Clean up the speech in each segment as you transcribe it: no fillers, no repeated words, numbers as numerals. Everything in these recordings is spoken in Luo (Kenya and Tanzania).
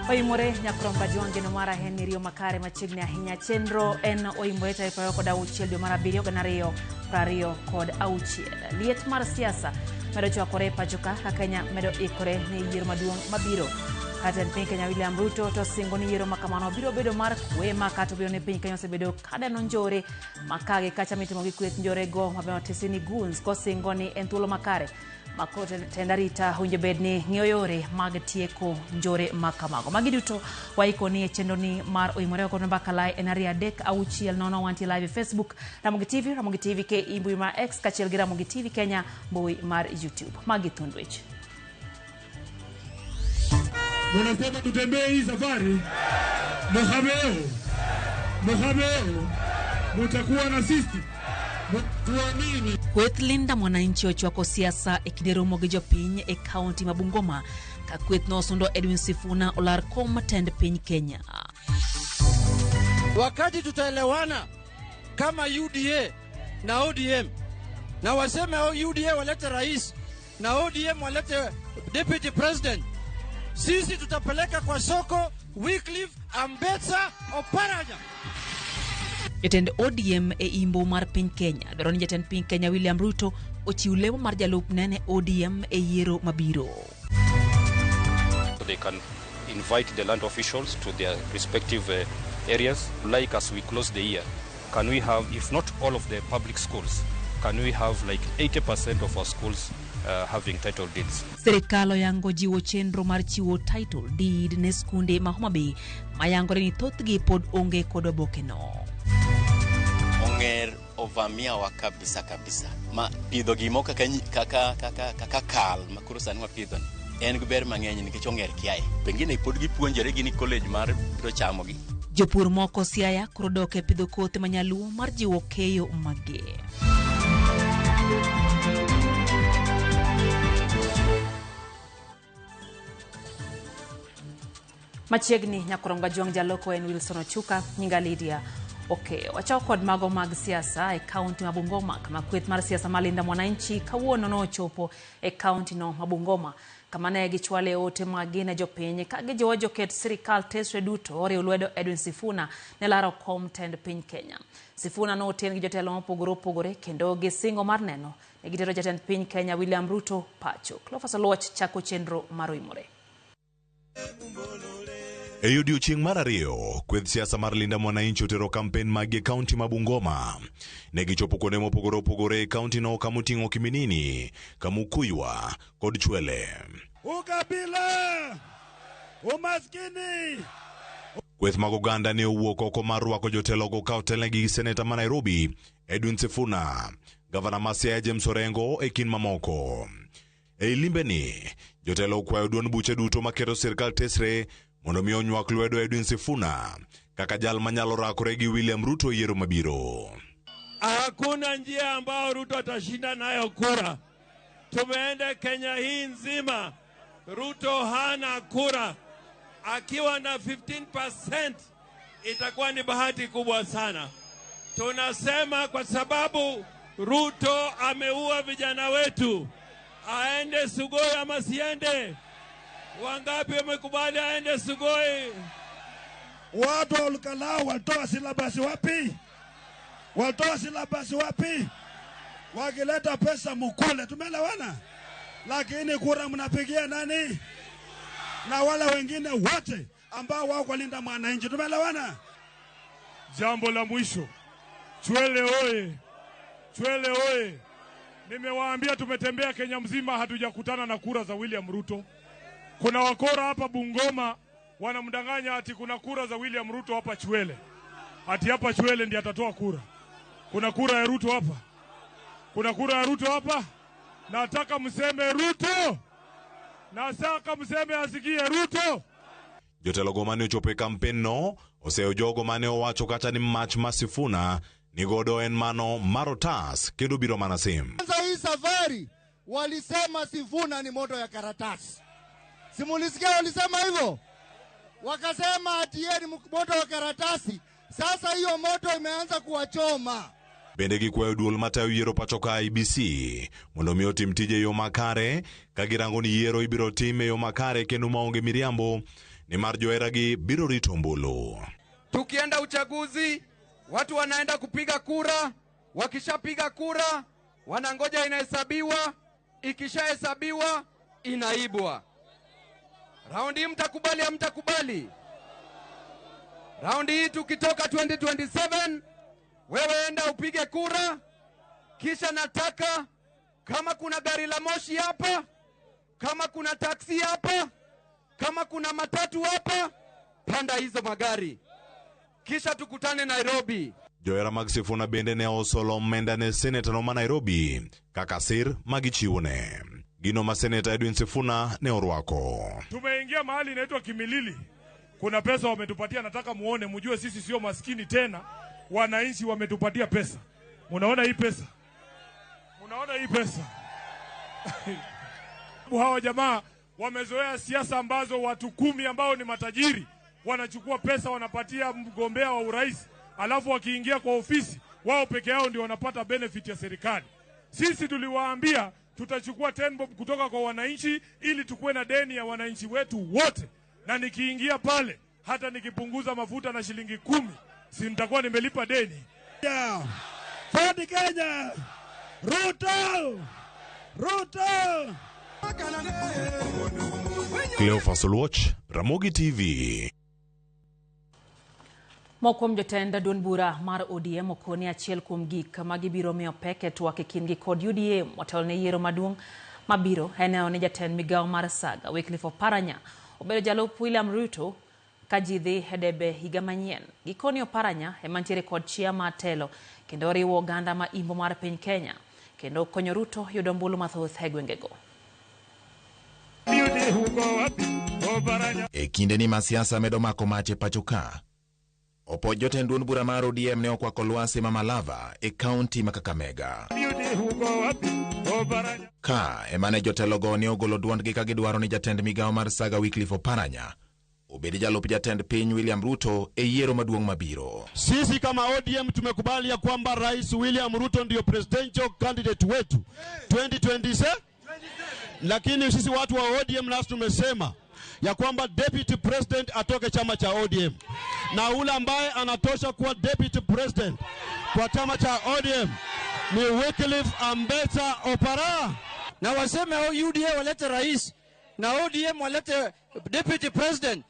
Oimore nyakromba jwang' geno mara en ni riyo makare machiegni ahinya. Chenro en oimore tarik 26 dwe mar abiriyo gana ariyo prariyo kod auchiel. Liet mar siasa medo chwakore e pacho ka ka Kenya medo ikore ne yiero maduong' mabiro. Jatend piny Kenya William Ruto to singo ni yiero ma kamano biro bedo mar kwe ma kata obedo ni piny Kenya osebedo ka neno njore ma ka gi kacha mitimo gi kweth njorego ma otisi ni goons kosingo ni en thuolo makare ma koro tend arita owinjo bed ni ng'iyo yore mag tieko njore ma kamago. Magi duto waikoni e chenro ni mar oimore oko namba kalai en 2 3 6 0 wantie live e Facebook Ramogi TV, Ramogi TV KE mbui mar X kaachiel gi Ramogi TV Kenya mbui mar YouTube. Magi thuond weche. Munasema tutembee hii safari, mukhabeo mukhabeo, mutakuwa na sisi, tuamini. Kweth Linda Mwananchi ochwako siasa e kinde romo gi jopiny e kaunti ma Bungoma ka kweth no osundo Edwin Sifuna olar kom tend piny Kenya. Wakati tutaelewana kama UDA na ODM na waseme UDA walete rais na ODM walete deputy president, sisi tutapeleka kwa soko Wycliffe Ambetsa Oparanya. Jatend ODM e imbo mar piny Kenya dwaro ni jatend piny Kenya William Ruto ochiw lemo mar jalupne ne ODM e yiero mabiro. So they can invite the land officials to their respective areas. Like as we close the year, can we have, if not all of the public schools, can we have like 80% of our schools having title deeds? Sirikal oyango jiwo chenro mar chiwo title deed ne skunde ma Homa Bay mayangore ni thothgi pod onge kod oboke no. Ong'er ovamiawa kabisa kabisa ma pidho gimo kaka, kaka, kaka, kaka kal ma koro sani wapidho ni en gi ber mang'eny nikech ong'er kiaye pengine pod gipuonjore gini college mar biro chamogi. Jopur moko Siaya koro dok e pidho kothe manyaluo mar jiwo keyo mager. Machiegni nyakoronga juang' jaloko en Wilson Ochuka, nyinga Lydia Okeyo. Wachako kod mago mag siasa e kaunti ma Bungoma kama kweth mar siasa mar Linda Mwananchi kawuono nochopo e kaunti no ma Bungoma kama ne gichwale ote maggi ne jopiny ka gijiwo joket sirikal tesre duto oriw lwedo Edwin Sifuna ne laro kom tend piny Kenya. Sifuna noten gi jotelo mopogore opogore kendo gi singo mar neno ne gitero jatend piny Kenya William Ruto pacho. Cleophas Oluoch chako chenro mar oimore. E odiechieng' mar ariyo, kweth siasa mar Linda Mwananchi otero kampen maggi e kaunti ma Bungoma. Ne gichopo kuonde mopogore opogore e kaunti no kamoting'o Kiminini, Kamukuywa kod Chwele. Ukabila, umaskini. Kweth mag oganda ne owuok oko mar rwako jotelogo ka otelnegi gi seneta ma Nairobi Edwin Sifuna, gavana ma Siaya James Orengo e kind mamoko. Ei limbeni, jotelo okwayo duond buche duto maketo sirkal tesre mondo mi onywak lwedo Edwin Sifuna kaka jal manyalo rakore gi William Ruto e yiero mabiro. Hakuna njia ambayo Ruto atashinda nayo kura. Tumeenda Kenya hii nzima, Ruto hana kura. Akiwa na 15% itakuwa ni bahati kubwa sana. Tunasema kwa sababu Ruto ameua vijana wetu, aende Sugoi ama siende? Wangapi wamekubali aende Sugoi? Watu wa Olkalou walitoa syllabus wapi? Walitoa syllabus wapi? Wakileta pesa mukule, tumeelewana? Lakini kura mnapigia nani? Na wale wengine wote ambao wako Linda Mwananchi, tumeelewana? Jambo la mwisho, Chwele oye! Chwele oye! Nimewaambia tumetembea Kenya mzima hatujakutana na kura za William Ruto. Kuna wakora hapa Bungoma wanamdanganya ati kuna kura za William Ruto hapa Chwele, ati hapa Chwele ndiye atatoa kura. Kuna kura ya Ruto hapa? Kuna kura ya Ruto hapa? Nataka mseme Ruto, nataka mseme asikie Ruto. Jotelo mane ochopo e kampen no oseyo jogo mane owacho kata ni mach ma Sifuna nigodo en mano mar otas kendo biro mana sim. Kwanza hii safari walisema Sifuna ni moto ya karatasi. Si mulisikia walisema hivyo? Wakasema ati yeye ni moto wa karatasi. Sasa hiyo moto imeanza kuwachoma. Bende gikwayo duol matayo yiero pacho ka IEBC mondo mi otim tije e yo makare ka girango ni yiero ibiro tim e yo makare kendo maonge miriambo nimar joheragi biro rito ombulu. Tukienda uchaguzi, watu wanaenda kupiga kura. Wakishapiga kura, wanangoja inahesabiwa. Ikishahesabiwa, inaibwa. Raundi hii mtakubali, hamtakubali? Raundi hii tukitoka 2027, wewe enda upige kura, kisha nataka kama kuna gari la moshi hapa, kama kuna taksi hapa, kama kuna matatu hapa, panda hizo magari, kisha tukutane Nairobi. Johera mag Sifuna bende ne osolo omenda ne seneta no ma Nairobi kaka sir magichiwone. Gino ma seneta Edwin Sifuna ne orwako. Tumeingia mahali inaitwa Kimilili, kuna pesa wametupatia, nataka muone, mjue sisi sio maskini tena. Wananchi wametupatia pesa. Munaona hii pesa? Munaona hii pesa? Hawa jamaa wamezoea siasa ambazo watu 10 ambao ni matajiri wanachukua pesa wanapatia mgombea wa urais, alafu wakiingia kwa ofisi wao peke yao ndio wanapata benefit ya serikali. Sisi tuliwaambia tutachukua 10 bob kutoka kwa wananchi ili tukuwe na deni ya wananchi wetu wote, na nikiingia pale hata nikipunguza mafuta na shilingi 10 si nitakuwa nimelipa deni. Ford Kenya, Ruto, Ruto. Cleophas Oluoch, Ramogi TV. Moko kuom jotend duond bura mar ODM okoni achiel kuom gik ma gibiro miyo pek e twak e kindgi kod UDA motelo ne yiero maduong' mabiro en neno ni jatend migawo mar Saga Wycliffe Oparanya obedo jalup William Ruto ka ji dhi e debe higa manyien. Gikoni Oparanya ema nitiere kod chia mar telo kendo oriwo oganda ma imbo mar piny Kenya kendo konyo Ruto yudo ombulu mathoth e gwengego. E kindeni ma siasa medo mako mach e pacho ka, opoj jotend duond bura mar ODM ne okwako lwasi ma Malava e kaunti ma Kakamega. Ka ema ne jotelogo ne ogolo duondgi ka gidwaro ni jatend migawo mar Saga Wycliffe Oparanya obed jalup jatend piny William Ruto e yiero maduong' mabiro. Sisi kama ODM tumekubali ya kwamba Rais William Ruto ndio presidential candidate wetu 2027, lakini sisi watu wa ODM nasi tumesema ya kwamba deputy president atoke chama cha ODM, na ule ambaye anatosha kuwa deputy president kwa chama cha ODM ni Wycliffe Ambetsa Opara. Na waseme UDA walete rais na ODM walete deputy president,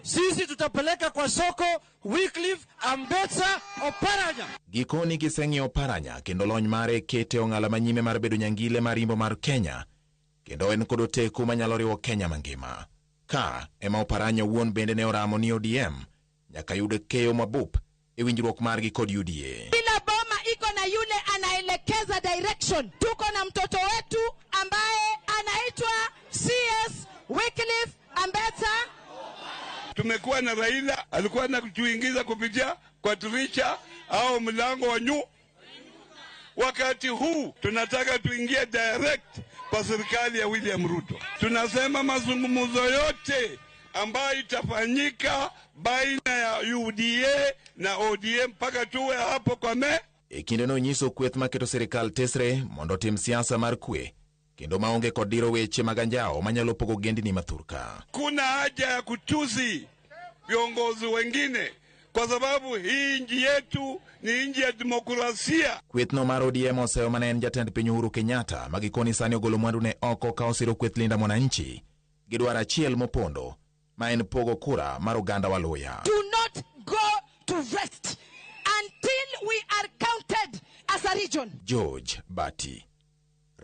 sisi tutapeleka kwa soko Wycliffe Ambetsa Oparanya. Gikoni giseng'iyo Oparanya kendo lony mare kete ong'ala manyime mar bedo nyangile mar imbo mar Kenya, kendo en kod oteku manyalo riwo Kenya mangima. Ka ema Oparanya owuon bende ne oramo ni ODM nyaka yud keyo mabup e winjruok margi kod UDA. Kila boma iko na yule anaelekeza direction. Tuko na mtoto wetu ambaye anaitwa CS Wycliffe Ambetsa. Tumekuwa na Raila alikuwa anatuingiza kupitia kwa dirisha au mlango wa nyu. Wakati huu tunataka tuingie direct kwa serikali ya William Ruto. Tunasema mazungumzo yote ambayo itafanyika baina ya UDA na ODM mpaka tuwe hapo kwa me. E kindeno nyiso kweth maketo sirikal tesre mondo tim siasa mar kwe kendo maonge kod diro weche mag anjawo manyalo pogo gendni mathurka. Kuna haja ya kutusi viongozi wengine kwa sababu hii nchi yetu ni nchi ya demokrasia. Kwethno mar ODM oseyo mana en jatend piny Uhuru Kenyatta ma gikoni sani ogolo mwandu ne oko ka osiro kweth Linda Mwananchi gi dwaro achiel mopondo ma en pogo kura mar oganda Waluya. Do not go to rest until we are counted as a region. George Bati,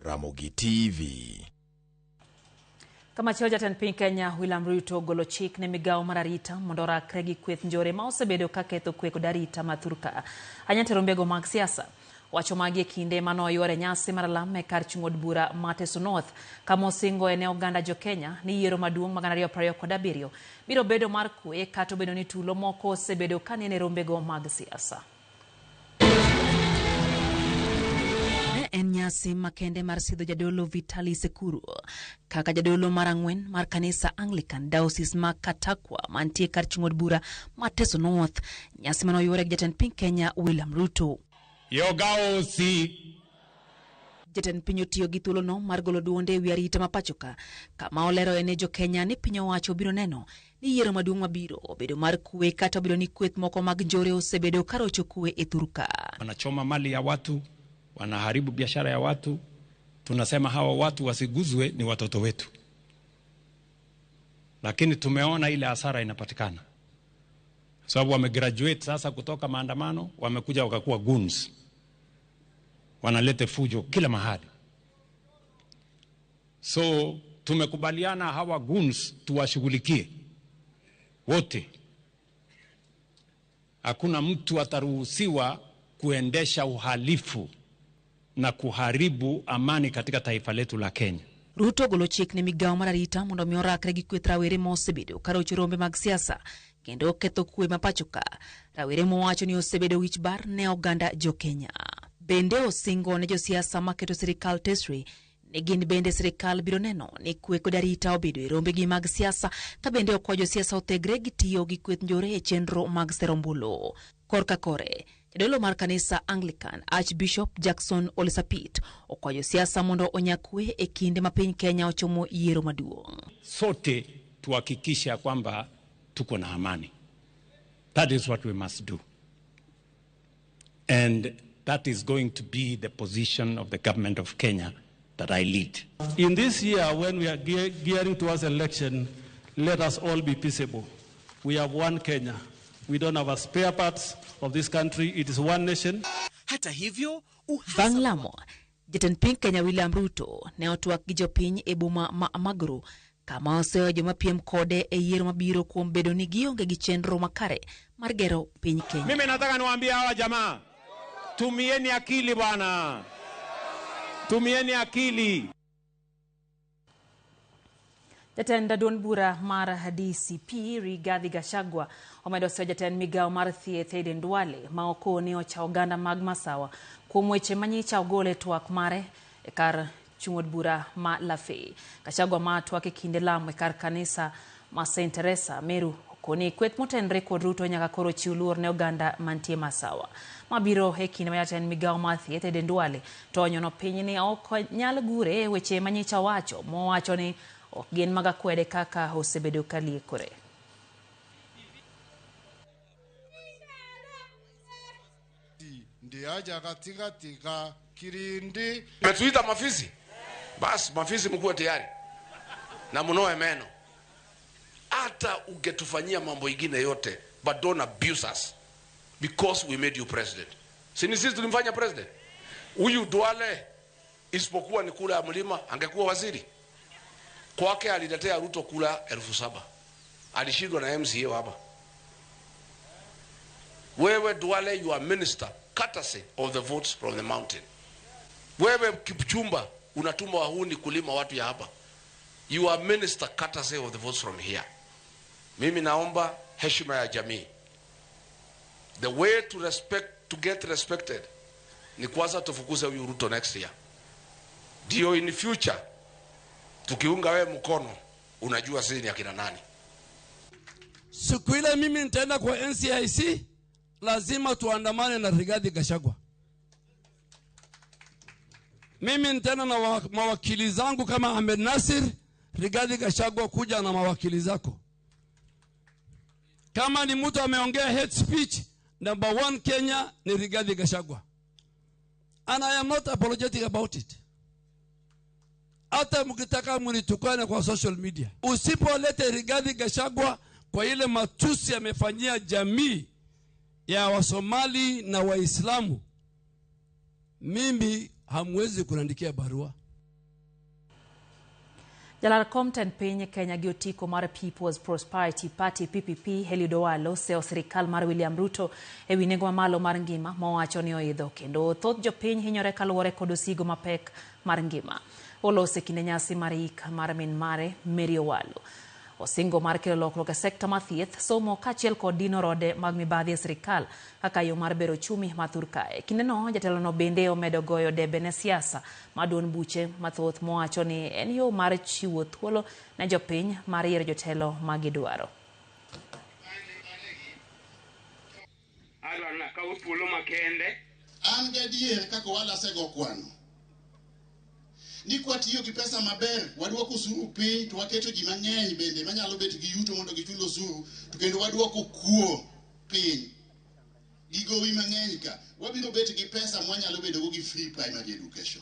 Ramogi TV. Kamachielo jatend piny Kenya William Ruto ogolo chik ne migawo mar arita mondo orakre gi kweth njore ma osebedo ka ketho kwe kod arita ma thurka. Ahinya tero mbego mag siasa. Wacho magi e kinde mane oyuore nyasi mar alam e kar chung' od bura ma Teso North kama osingo ne oganda jo Kenya ni yiero maduong' mag 2027 biro bedo mar kwe kata obedo ni tulo moko osebedo ka nene rombego mag siasa. En nyasi makende mar sidho jadolo Vitali Sekuru kaka jadolo mar ang'wen mar kanisa Anglican Diocese ma Katakwa mantie kar chung' od bura ma Teso North. Nyasi mane oyuore gi jatend piny Kenya William Ruto. Yogaosi. Jatend piny otiyo gi thuolono mar golo duonde e wi arita ma pachoka, kama olero ne jokenya ni piny owacho biro neno ni yiero maduong' mabiro obedo mar kwe, kata obedo ni kweth moko mag njore osebedo karocho kwe e thurka. Wanachoma mali ya watu, wanaharibu biashara ya watu. Tunasema hawa watu wasiguzwe, ni watoto wetu, lakini tumeona ile hasara inapatikana sababu wamegraduate sasa kutoka maandamano, wamekuja wakakuwa goons, wanalete fujo kila mahali. So tumekubaliana hawa goons tuwashughulikie wote. Hakuna mtu ataruhusiwa kuendesha uhalifu na kuharibu amani katika taifa letu la Kenya. Ruto ogolo chik ne migawo mar arita mondo mi orakre gi kweth rawere ma osebedo karocho rombe mag siasa kendo ketho kwe ma pacho ka. Rawere mowacho ni osebedo wich bar ne oganda jokenya. Bende osingo ne josiasa maketo sirikal tesre ni gin bende sirikal biro neno ni kwe kod arita obedo e rombegi mag siasa, ka bende okwa josiasa othegre gi tiyo gi kweth njore e chenro mag sero ombulu. Korka kore, jadolo mar kanisa Anglican Archbishop Jackson Ole Sapit okwayo siasa mondo onyakwe e kinde ma piny Kenya ochomo yiero maduong'. Sote tuhakikishe kwamba tuko na amani. That is what we must do. And that is going to be the position of the government of Kenya that I lead. In this year, when we are gearing towards election, let us all be peaceable. We have one Kenya. We don't have a spare parts of this country. It is one nation. Hata hivyo, bang' lamo, jatend piny Kenya William Ruto ne otwak gi jopiny e boma ma Magro, kama oseyo joma piem kode e yiero mabiro kuom bedo ni gionge gi chenro makare mar gero piny Kenya. Mimi nataka niwaambie hawa jamaa, tumieni akili bwana. Tumieni akili. Jatend duond bura mar DCP Rigathi Gachagua omedo seyo jatend migawo mar thieth Aden Duale ma okoni ocha oganda mag Masawa kuom weche manyicha ogol e twak mare e kar chung' od bura ma Lafey. Gachagua ma twak e kinde lamo e kar kanisa ma St. Teresa Meru okoni kweth motenre kod Ruto nyaka koro chiw luor ne oganda mantie Masawa. Mabiro e kinde ma jatend migawo mar thieth Aden Duale to onyono piny ni ok nyal gure e weche manyicha owacho mowacho ni ok gin mag akwede kaka osebedo ka liekore. Metuita mafisi, basi mafisi mkuwe tayari na mnoe meno. Hata ungetufanyia mambo ingine yote, but don't abuse us because we made you president. Si ni sisi tulimfanya president? Huyu Duale isipokuwa ni kula ya mlima angekuwa waziri. Kwake aliletea Ruto kula 7,000. Alishindwa na MCA hapa. Wewe Duale, you are minister courtesy of the votes from the mountain. Wewe Kipchumba unatuma wahuni kulima watu ya hapa. You are minister courtesy of the votes from here. Mimi naomba heshima ya jamii. The way to respect, to get respected ni kwanza tufukuze huyu Ruto next year. Ndio in future tukiunga wewe mkono unajua sisi ni akina nani. Siku ile mimi nitaenda kwa NCIC lazima tuandamane na Rigathi Gachagua. Mimi nitaenda na mawakili zangu kama Ahmed Nasir, Rigathi Gachagua kuja na mawakili zako. Kama ni mtu ameongea hate speech, number 1 Kenya ni Rigathi Gachagua. And I am not apologetic about it. Hata mkitaka mnitukane kwa social media. Usipolete Rigathi Gachagua kwa ile matusi amefanyia jamii ya Wasomali na Waislamu, mimi hamwezi kuniandikia barua. Jalar kom tend piny Kenya gi otiko mar People's Prosperity Party PPP Eliud Owalo oseyo sirikal mar William Ruto ewi nengo mamalo mar ngima mowacho ni oidho kendo thoth jopiny hinyore kaluwore kod osigo mapek mar ngima. Olose kinde nyasi mar yik mar min mare Mary Owalo. Osingo mar kelo lokruok e sekta mar thieth, somo kaachiel kod dino rode mag mibadhi e sirikal kaka yo mar bero ochumi ma thur kae. Kindeno jatelono bende omedo goyo debe ne siasa ma duond buche mathoth mowacho ni en yo mar chiwo thuolo ne jopiny mar yiero jotelo ma gidwaro. An gadier kaka Owalo asego kwano. Ni kwatiyo gi pesa maber, waduoko osuru piny to waketo ji mang'eny bende manyalo bet gi yuto mondo gichul osuru to kendo waduoko kuo piny. Gi gowi mang'eny ka, wabiro bet gi pesa mwanyalo bedo go gi free primary education.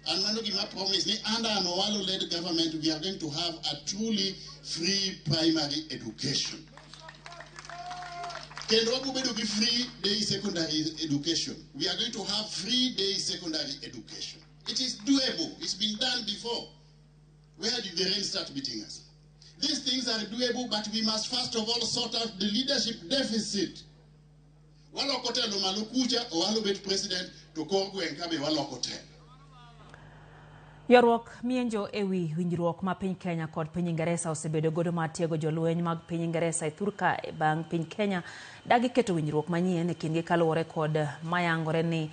And mano gima promise ni under an Owalo led government we are going to have a truly free primary education. Kendo wabiro bedo gi free day secondary education. We are going to have free day secondary education. It is doable. It's been done before. Where did the rain start beating us? These things are doable, but we must first of all sort out the leadership deficit. Waloko telo malo kucha, Owalo bet president, to kor gweng' ka be waloko telo. Ywaruok mienjo ewi winjruok ma piny Kenya kod piny Ingeresa osebedo godo mar tiego jolweny mag piny Ingeresa e thur kae bang' piny Kenya dagi keto winjruok manyien e kindgi kaluwore kod mayangore ni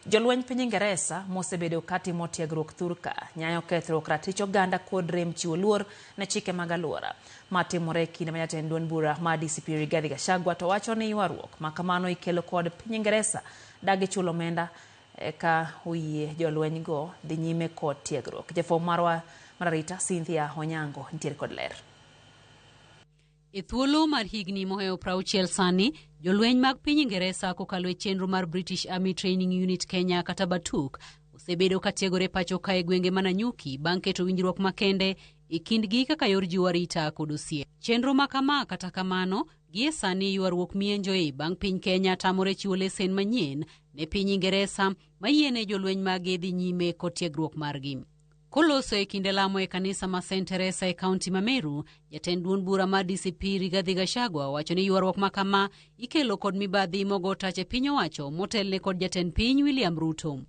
jolweny piny Ingeresa mosebedo katimo tiegruok thur ka nyayo kethruok ratich oganda kod rem chiwo luor ne chike mag alwora. Matimore e kinde ma jatend duond bura ma DCP Rigathi Gachagua to wacho ni ywaruok ma kamano ikelo kod piny Ingeresa dagi chulo omenda eka oyie jolweny go dhi nyime kod tiegruok. Jafwambo marwa mar arita Cynthia Onyango nitiere kod ler. E thuolo mar higni mohewo 60 sani, jolweny mag piny Ingeresa kokalo e chenro mar British Army Training Unit Kenya kata BATUK osebedo ka tiegore pacho ka e gwenge ma Nanyuki bang' keto winjruok makende e kindgi kaka yor jiwo arita kod osiep. Chenro ma kama kata kamano, gie sani ywaruok mienjoe bang' piny Kenya tamore chiwo lesen manyien ne piny Ingeresa mayiene jolweny mage dhi nyime kod tiegruok margi. Koloso e kinde lamo e kanisa ma St. Teresa e kaunti ma Meru, jatend duond bura mar DCP Rigathi Gachagua owacho ni ywaruok ma kama ikelo kod mibadhi mogo tach e piny owacho motelne kod jatend piny William Ruto.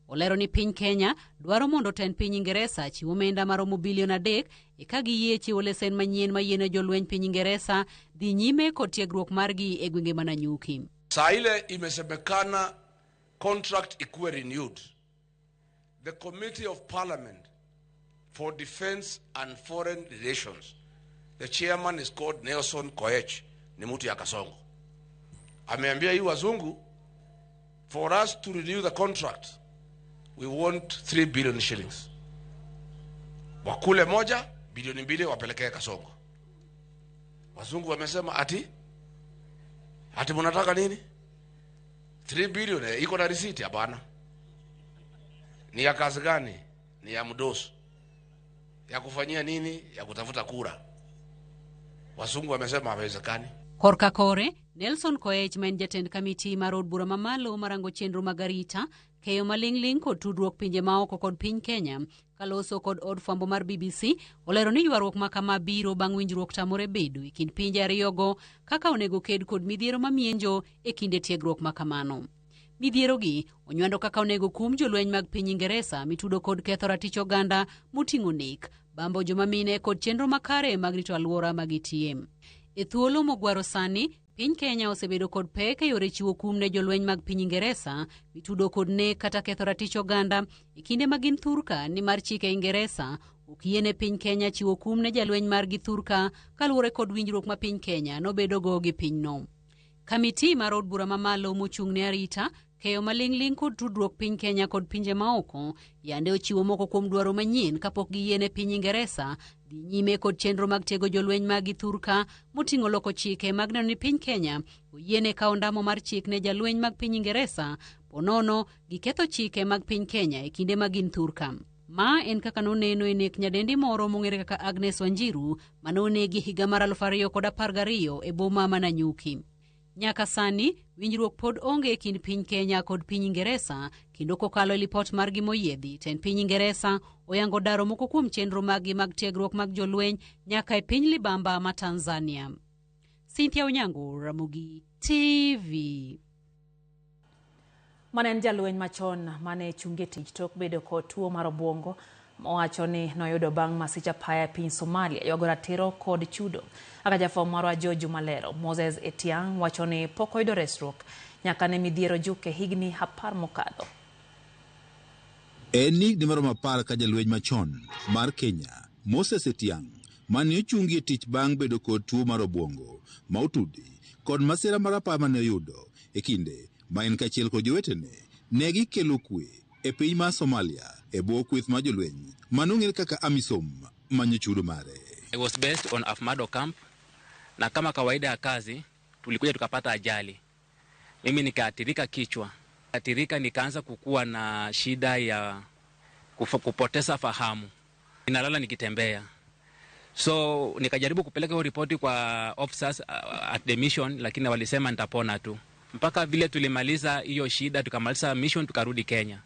Olero ni piny Kenya dwaro mondo tend piny Ingeresa chiw omenda maromo bilion 3 eka giyie chiwo lesen manyien mayiene jolweny piny Ingeresa dhi nyime kod tiegruok margi e gwenge ma Nanyuki. Saa ile imesemekana contract ikuwe renewed. The Committee of Parliament for Defense and Foreign Relations, the chairman is called Nelson Koech, ni mtu ya Kasongo. Ameambia hii wazungu, for us to renew the contract, we want 3 billion shillings. Wakule moja, bilioni 2 wapelekee Kasongo. Wazungu wamesema ati mnataka nini? 3 billion iko na receipt? Hapana. Ni ya kazi gani? Ni ya mdoso. Ya kufanyia nini? Ya kutafuta kura. Wazungu wamesema hawezekani. Korka kore, Nelson Koech ma en jatend kamiti mar od bura mamalo marango chenro mag arita, keyo maling'ling' kod tudruok pinje maoko kod piny Kenya, kaloso kod od fwambo mar BBC, olero ni ywaruok ma kama biro bang' winjruok tamore bedo e kind pinje ariyogo kaka onego ked kod midhiero mamienjo e kinde tiegruok ma kamano. Midhiero gi onywando kaka onego kum jolweny mag piny Ingeresa mitudo kod ketho ratich oganda moting'o nek, bambo joma mine kod chenro makare mag rito alwora ma gitie. E thuolo mogwaro sani, piny Kenya osebedo kod pek e yore chiwo kum ne jolweny mag piny Ingeresa mitudo kod nek kata ketho ratich oganda e kinde ma gin thurka nimar chike Ingeresa ok yiene piny Kenya chiwo kum ne jalweny margi thurka kaluwore kod winjruok ma piny Kenya nobedogo gi pinyno. Kamiti mar od bura mamalo mochung' ne arita, keyo maling'ling' kod tudruok piny Kenya kod pinje maoko yande ochiwo moko kuom dwaro manyien kapok giyiene piny Ingeresa dhi nyime kod chenro mag tiego jolweny mag thurka moting'o loko chike mag neno ni piny Kenya oyiene kawo ndamo mar chik ne jalweny mag piny Ingeresa ponono giketho chike mag piny Kenya e kinde ma gin thurka. Ma en kaka noneno e nek nyadendi moro mong'ere kaka Agnes Wanjiru manonegi higa mar 2012 e boma ma Nanyuki. Nyaka sani, winjruok pod onge e kind piny Kenya kod piny Ingeresa, kendo kokalo e lipot margi moyiedhi, tend piny Ingeresa oyango daro moko kuom chenro maggi mag tiegruok mag jolweny nyaka e piny libamba ma Tanzania. Cynthia Onyango, Ramogi TV. Mane en jalweny machon mane chunge tich tok bedo kod tuo mar obwongo mowacho ni noyudo bang' masich apaya e piny Somalia ywago ratiro kod chudo. Kaka jafwambo marwa George Malero, Moses Etiang wacho ni pok oyudo resruok nyaka ne midhiero juke higni 10 mokadho. En higni maromo 10 ka jalweny machon mar Kenya Moses Etiang mane ochungi e tich bang' bedo kod tuo mar obwongo ma otudi kod masira mar apaya mane oyudo e kinde ma en kaachiel kod jowetene ne gikelo kwe e piny mar Somalia e bwo kweth mar jolweny manong'ere kaka AMISOM manyo chudo mare. I was based on Afmado camp na kama kawaida ya kazi tulikuja tukapata ajali. Mimi nikaathirika kichwa, athirika nikaanza kukua na shida ya kupoteza fahamu, ninalala nikitembea. So nikajaribu kupeleka hiyo ripoti kwa officers at the mission, lakini walisema nitapona tu. Mpaka vile tulimaliza hiyo shida, tukamaliza mission, tukarudi Kenya.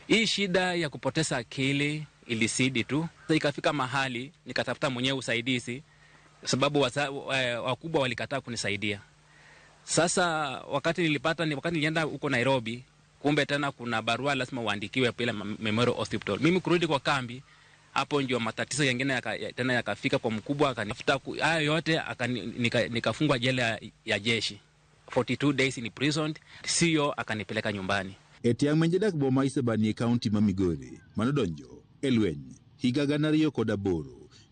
Hii shida ya kupoteza akili ilizidi tu. Ikafika mahali nikatafuta mwenyewe usaidizi, sababu wakubwa walikataa kunisaidia. Sasa wakati nilienda huko Nairobi, kumbe tena kuna barua lazima uandikiwe pale Memorial Hospital. Mimi kurudi kwa kambi, hapo ndio matatizo yengine tena yakafika kwa mkubwa, akanifuta hayo yote, nikafungwa jela ya jeshi. 42 days in prison, sio akanipeleka nyumbani. Etiang' ma jadak boma Isebania e kaunti ma Migori manodonjo e lweny higa 2008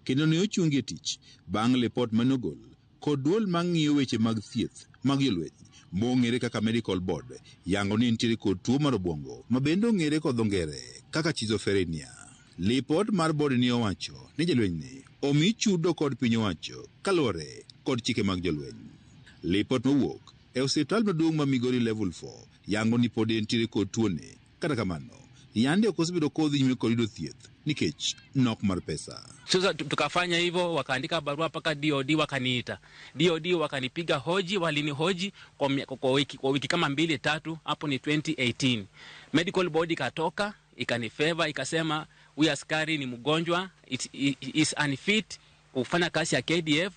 kendo ne ochungi e tich bang' lipot manogol kod duol mang'iyo weche mag thieth mag jolweny mong'ere kaka Medical Board yango ni nitiere kod tuo mar obwongo ma bende ong'ere kod dho ngere kaka schizophrenia. Lipot mar board ni owacho ni jalweny ni omi chudo kod piny owacho kaluwore kod chike mag jolweny. Lipot mowuok e osiptal maduong' ma Migori Level 4 yango ni pod entiere kod tuone. Kata kamano, yande ok osebedo kodhi nyime kod yudo thieth nikech nok mar pesa. Sasa tukafanya hivyo, wakaandika barua mpaka DOD wakaniita. DOD wakanipiga hoji, walinihoji kwa wiki kama 2-3, hapo ni 2018. Medical board ikatoka, ikanifavor, ikasema huyu askari ni mgonjwa, it is unfit kufanya kazi ya KDF.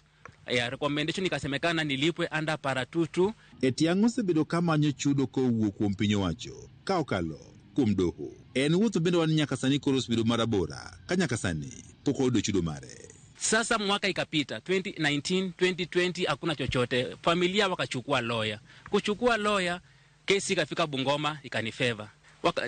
Ya recommendation ikasemekana nilipwe under para 22. Etiang' osebedo kamanyo chudo kowuok kuom piny owacho ka okalo kuom doho. En wuoth bende wan nyaka sani koro osebedo marabora ka nyaka sani pok oyudo chudo mare. Sasa mwaka ikapita 2019, 2020 hakuna chochote. Familia wakachukua lawyer. Kuchukua lawyer, kesi ikafika Bungoma ikanifavor.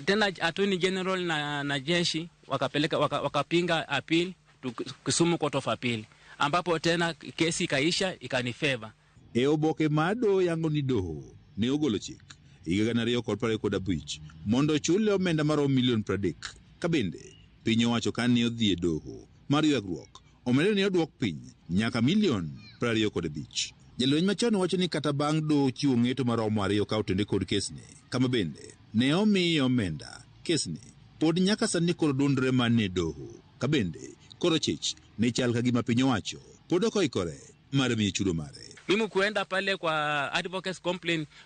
Tena Attorney General na jeshi wakapeleka wakapinga appeal to Kisumu Court of Appeal, ambapo tena kesi ikaisha ikanifavor. E oboke mar doho yango ni doho ne ogolo chik higa 2025 mondo ochule omenda maromo milion 30 ka bende piny owacho ka ne odhi e doho mar ywagruok omenda ne odwok piny nyaka milion 25. Jalweny machon wacho ni kata bang' doho chiwo ng'eto maromo 2 ka otende kod kesni kama bende ne omiye omenda kesni pod nyaka sani koro dondore mane doho ka bende koro chich ne chal ka gima piny owacho pod ok oikore mar miyo chudo mare. Mimi kuenda pale kwa Advocates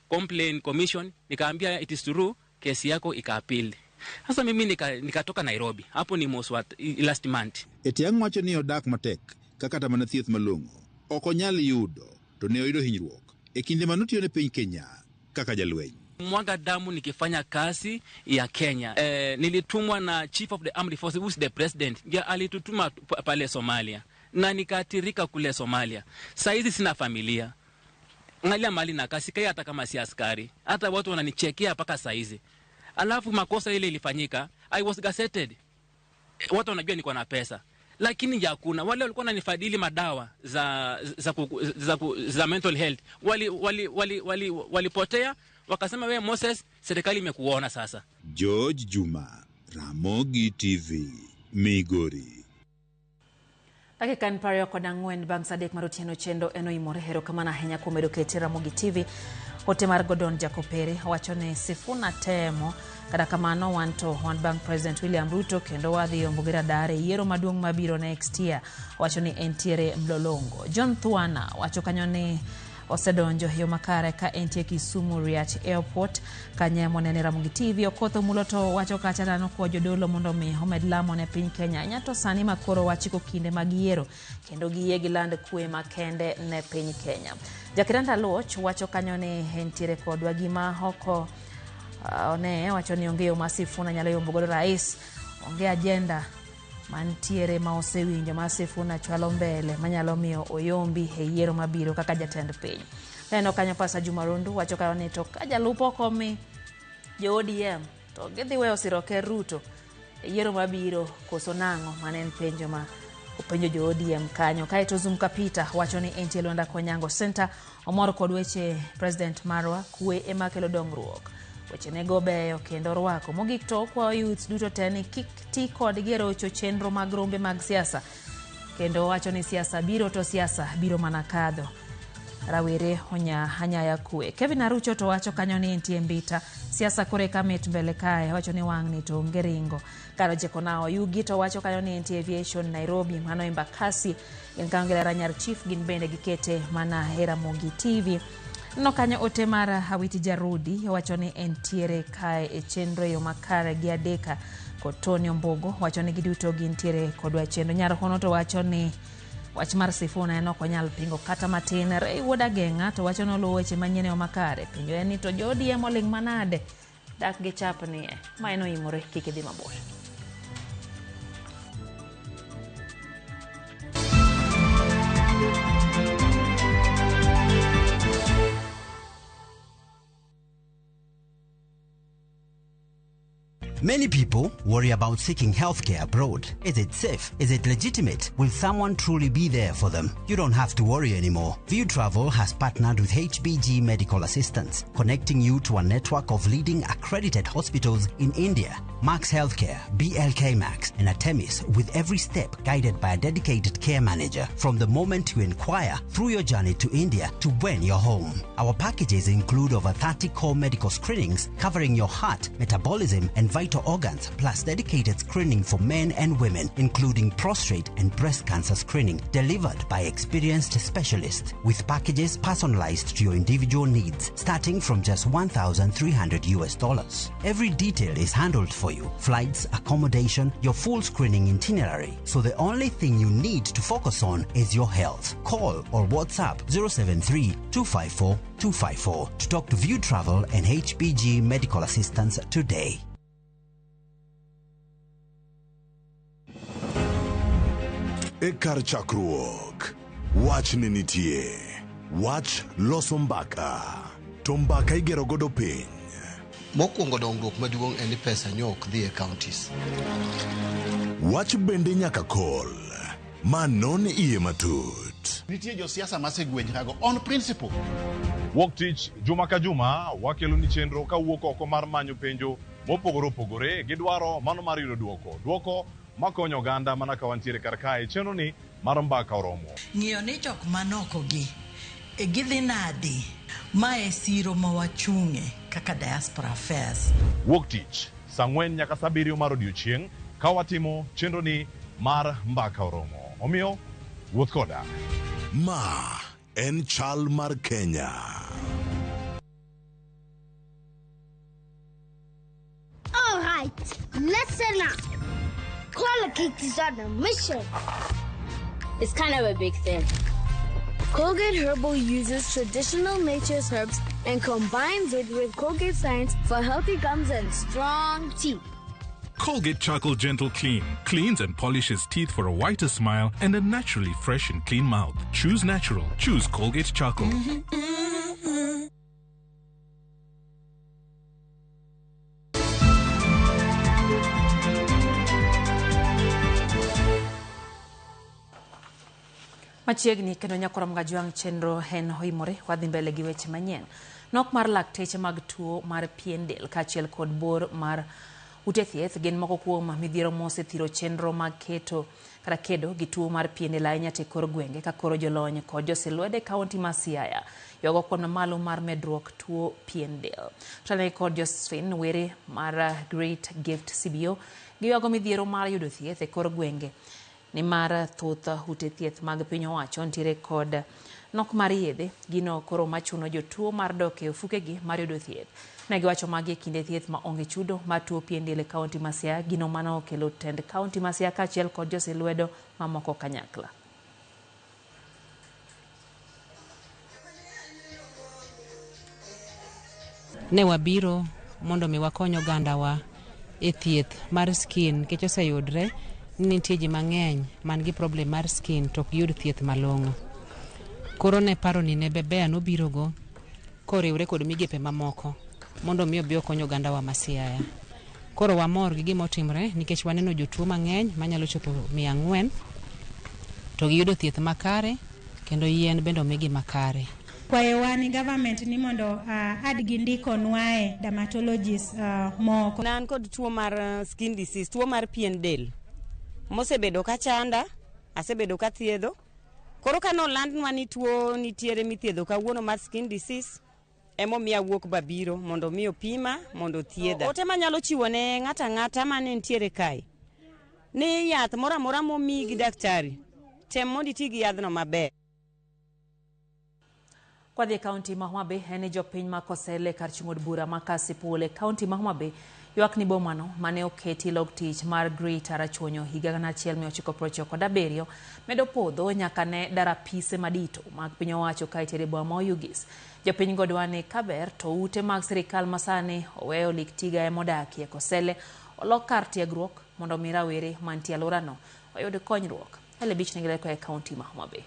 Complaint Commission nikaambia it is true, kesi yako ika-appeal. Sasa mimi nikatoka Nairobi, hapo ni mwezi last month. Etiang' wacho ni odak matek ka kata mana thieth malong'o ok onyal yudo to ne oyudo hinyruok e kinde manotiyo ne piny Kenya kaka jalweny. Mwaga damu nikifanya kazi ya Kenya. Nilitumwa na Chief of the Armed Forces, who is the president. Ndiye alitutuma pale Somalia. Na nikaathirika kule Somalia. Saizi sina familia. Angalia mali na kasi kai hata kama si askari. Hata watu wananichekea mpaka saizi. Alafu makosa ile ilifanyika, I was gazetted. Watu wanajua niko na pesa. Lakini hakuna wale walikuwa wananifadhili madawa za mental health. Walipotea, wakasema wewe Moses, serikali imekuona sasa. George Juma, Ramogi TV, Migori. Dakika en 24 bang' sa 3 mar otieno chendo en oimore. Erokamano ahinya kuom bedo keti Ramogi TV. Ote mar Gordon Jakopere wacho ni Sifuna temo, kata kamano wan to wan bang' President William Ruto kendo wadhi yombo gi radar e yiero maduong' mabiro next year. Wacho ni entiere mlolongo. John Thuana wacho kanyo ni osedonjo yo makare ka entie Kisumu Riach Airport kanye monene Ramogi TV. Okoth Omulo to wacho kacha dhano kwa jodolo mondo mi omed lamo ne piny Kenya ahinya to sani makoro wachiko kinde mag yiero kendo giyie giland kwe makende ne piny Kenya. Jakiranda Loch wacho kanyo ni entiere kodwa gima oko one wacho ni onge yo ma Sifuna nyalo yombo godo rais, onge agenda mantiere ma osewinjo ma Sifuna chwalo mbele manyalo miyo oyombi e yiero mabiro kaka jatend piny. Neno kanyo Pasa Juma Rundu wacho kanyo ni to ka jalup ok omi jo ODM to gidhi weyo siro ker Ruto e yiero mabiro koso nang'o, mane en penjo ma openjo jo ODM kanyo. Kaeto Zum Kapita wacho ni entie Lwanda Konyango Center omor kod weche President marwa, kwe ema kelo dongruok. Wechenego beyo kendo rwako. Mogik to okwayo youths duto te ni kik ti kodgi e rocho chenro mag rombe mag siasa. Kendo owacho ni siasa biro to siasa biro mana kadho. Rawere onya anyaya kwe. Kevin Arucho to wacho kanyo ni entie Mbita. Siasa kore ka mit mbele kae. Wacho ni wang'ni to onge ringo. Kar ocheko na Oyugi to wacho kanyo ni entie Aviation Nairobi. Mano Embakasi. Gin kanyo gi Lara Nyar Chief gin bende gikete mana e Ramogi TV. No kanyo ote mar Awiti Jarudi wacho ni entiere kae e chenro e yo makare gi Adeka kod Tony Ombogo wacho ni giduto gintiere kodwa e chenro. Nyar Hono to wacho ni wach mar Sifuna en ok onyal pingo kata matin. Ray Wuod Ageng'a to wacho ni oluwo weche manyien e yo makare. Penjo en ni to jo ODM oling' manade? Dak gi chapni e. Ma en oimore kik idhi mabor. Many people worry about seeking healthcare abroad. Is it safe? Is it legitimate? Will someone truly be there for them? You don't have to worry anymore. View Travel has partnered with HBG Medical Assistance, connecting you to a network of leading accredited hospitals in India. Max Healthcare, BLK Max, and Artemis, with every step guided by a dedicated care manager from the moment you inquire through your journey to India to when you're home. Our packages include over 30 core medical screenings covering your heart, metabolism, and vital organs, plus dedicated screening for men and women, including prostate and breast cancer screening delivered by experienced specialists, with packages personalized to your individual needs, starting from just $1,300 US. Every detail is handled for you: flights, accommodation, your full screening itinerary. So the only thing you need to focus on is your health. Call or WhatsApp 073 254 254 to talk to View Travel and HBG Medical Assistance today. E kar chakruok, wach ne nitie. Wach loso mbaka. To mbaka igero godo piny. Mokwongo dongruok maduong' en ni pesa nyo ok dhi e counties. Wach bende nyaka kol. Ma non iye matut. Nitie josiasa masegwenjrago on principle. Wuok tich juma ka juma wakelo ni chenro kawuok oko mar manyo penjo mopogore opogore gi dwaro mano mar yudo duoko. Duoko makonyo oganda mana ka wantiere kar kae chenro ni mar mbaka oromo. Ng'iyo ni jok manokogi e gidhi nadi ma e siro ma wachung'e kaka diaspora affairs. Wuok tich saa 4 nyaka saa 7 mar odiochieng' ka watimo chenro ni mar mbaka oromo. Omiyo wuoth koda. Ma en chal mar Kenya. All right, listen up. Colgate is on a mission. It's kind of a big thing. Colgate Herbal uses traditional nature's herbs and combines it with Colgate science for healthy gums and strong teeth. Colgate Charcoal Gentle Clean cleans and polishes teeth for a whiter smile and a naturally fresh and clean mouth. Choose natural. Choose Colgate Charcoal. Machiegni kendo nyakora Mgajwang' chenro en oimore wadhi mbele gi weche manyien. Nok mar lakteche mag tuo mar pien del kaachiel kod bor mar ute thieth gin moko kuom midhiero mosethiro chenro mag keto kata kedo gi tuo mar pien del ahinya te kor gwenge ka koro jolony kod josilwede e kaunti ma Siaya ywago kwan mamalo mar medruok tuo pien del. Tanai kod Josephine Were mar Great Gift CBO giywago midhiero mar yudo thieth e kor gwenge nimar thoth ute thieth mag piny owacho nitiere kod nok mar yedhe, gino koro machuno jotuo mar dok e ofukegi mar yudo thieth. Ne giwacho magi e kinde thieth ma onge chudo mar tuo pien del e kaunti ma Siaya, gino mane okelo tend kaunti ma Siaya kaachiel kod josilwedo mamoko kanyakla. Ne wabiro mondo mi wakony ogandawa e thieth mar skin nikech oseyudre ni nitie ji mang'eny man gi problem mar skin to ok giyud thieth malong'o. Koro ne paro ni ne Bebea nobirogo koriwre kod migepe mamoko mondo mi obi okony ogandawa ma Siaya. Koro wamor gi gima otimre nikech waneno jotuo mang'eny manyalo chopo 400 to giyudo thieth makare kendo yien bende omigi makare. Kwayowa ni government ni mondo ad gindikonwae dermatologist moko. Ne an kod tuo mar skin disease, tuo mar pien del mosebedo ka chanda, asebedo ka thiedho. Koro ka nolandnwa ni tuo nitiere mithiedho kawuono mar skin disease, emomiyo awuok babiro mondo mi opima mondo othiedha. Ote manyalo chiwo ne ng'ato ang'ata mane nitiere kae ni yath moro amora momiyi gi daktari, tem mondo iti gi yadhno maber. Kwadhi e kaunti ma Homa Bay, en ni jopiny ma Kosele kar chung' od bura ma Kasipul e kaunti ma Homa Bay ywak ni bomano mane oketi log tich mar Greater Rachuonyo higa 1997 medo podho nyaka ne darapise madito mag piny owacho ka itere boma ma Oyugis. Jopiny go dwa ni kaber to ute mag sirikal masani oweyo lik tiga ema odakie Kosele olok kar tiegruok mondo mi rawere mantie alworano oyud konyruok. Ele Beach nigi leko e kaunti ma Homa Bay.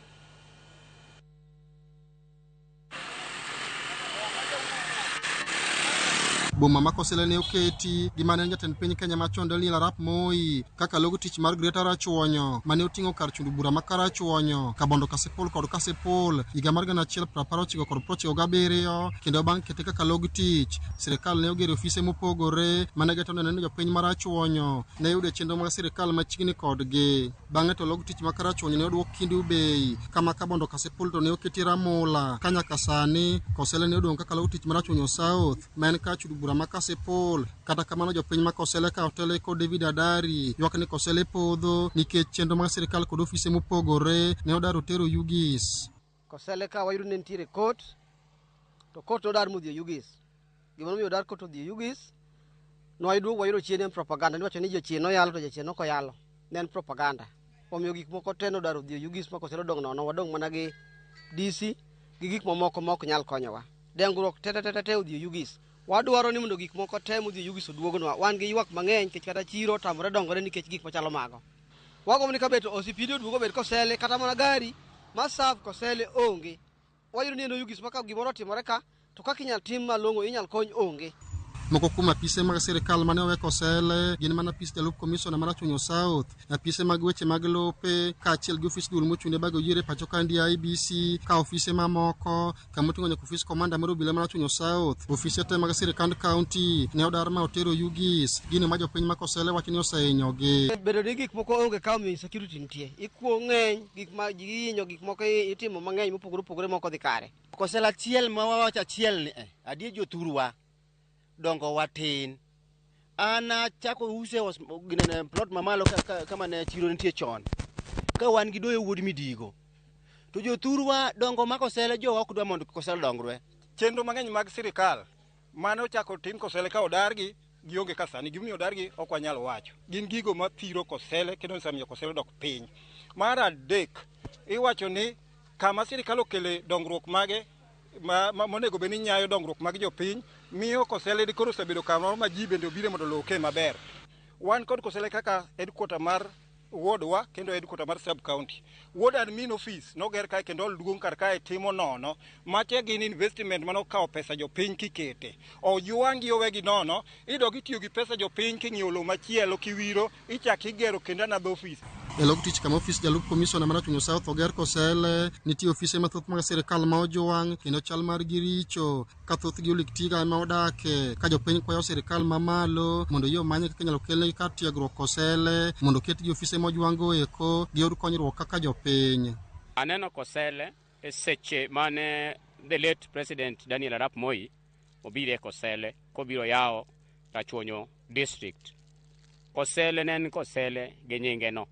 Boma ma Kosele ne oketi gi mane en jatend piny Kenya machon Daniel Arap Moi kaka log tich mar Greater Rachuonyo mane oting'o kar chundu bura ma Karachuonyo, Kabondo Kasipul kod Kasipul higa mar 1997 kendo bang' kete kaka log tich, sirikal ne ogero ofise mopogore mane geto neno ni jopiny ma Rachuonyo ne yudo chenro mag sirikal machiegni kodgi. Bang'e to log tich ma Karachuonyo ne oduok Kendu Bay, kama Kabondo Kasipul to ne oketi Ramula, ka nyaka sani Kosele ne odong' kaka log tich ma Rachuonyo South ma en kar chudo bura ma Kasipul. Kata kamano jopiny ma Kosele ka otele kod David Adari ywak ni Kosele podho nikech chenro mag sirikal kod ofise mopogore ne odar otero Oyugis. Kosele ka wayudo ne nitiere court, to court nodar modhi Oyugis. Gima nomiyo odar court odhi Oyugis, nwaduogo wayudo chien en propaganda, niwacho ni jachien noyalo to jachien ok oyalo. Ne en propaganda. Omiyo gik moko te nodar odhi Oyugis ma Kosele odong' nono, wadong' mana gi DC gi gik mamoko ma ok nyal konyowa. Dengruok te te te te odhi Oyugis. Wadwaro ni mondo gik moko te modhi Oyugis oduognwa. Wan gi ywak mang'eny nikech kata chiro otamore dongore nikech gik machalo mago. Wagombo ni kabet OCPD oduogo obed Kosele, kata mana gari ma serve Kosele onge. Wayudo ni en Oyugis ma ka gimoro otimore ka, to kaka inyal tim malong'o inyal kony onge. Moko kuom apise mag sirikal mane owe Kosele gin mana apis jalup komisona mar Rachuonyo South, apise mag weche mag lope, kaachiel gi ofis duol mochung' ne bago yiero e pacho ka IEBC, ka ofise mamoko kama oting'o nyaka ofis komanda mar obila mar Rachuonyo South. Ofise te mag sirikand kaunti ne odar ma otero Oyugis, gino ma jopiny ma Kosele wacho ni osehinyogi. Bedo ni gik moko onge ka omiyo insecurity nitie. Ikuo ng'eny, gik ma ji hinyo, gik moko itimo mang'eny mopogore opogore mok odhi kare. Kosele achiel ma wawacho achiel ni adier jothurwa dongo watin. An achako use ginene plot mamalo kama ne chiro nitie chon. Ka wan gi doyo wuod Midigo. To jothurwa dongo ma Kosele jowa ok dwa mondo Kosele dongre. Chenro mang'eny mag sirikal mane ochako tim Kosele ka odargi gionge ka sani. Gimomiyo odargi ok wanyal wacho. Gin gigo mathiro Kosele kendo osemiyo Kosele odok piny. Mar adek, iwacho ni kama sirikal okele dongruok mage monego bed ni nyayo dongruok mag jopiny, miyo Kosele koro osebedo kamoro ma ji bende obire mondo oloke maber. Wan kod Kosele kaka headquarter mar ward wa kendo headquarter mar sub county. Ward admin office noger kae kendo hall duong' kar kae timo nono. Mache gin investment mane okawo pesa jopiny kikete. Ojwang'gi owegi nono, idog itiyo gi pesa jopiny king'iewo lowo machielo kiwiro, ichak igero kendo another office. E log tich kama ofis jalup komisona mar Rachuonyo South oger Kosele, nitie ofise mathoth mag sirikal ma ojwang' kendo chal margi richo ka thothgi olik tiga ema odake, ka jopiny kwayo sirikal mamalo mondo oyie omany kaka inyalo kelnegi kar tiegruok Kosele mondo oketgi ofise mojwang' go eko giyud konyruok kaka jopiny. Aneno Kosele e seche mane the late President Daniel Arap Moi obiro e Kosele kobiro yawo Rachuonyo district. Kosele ne en Kosele gi nyinge no.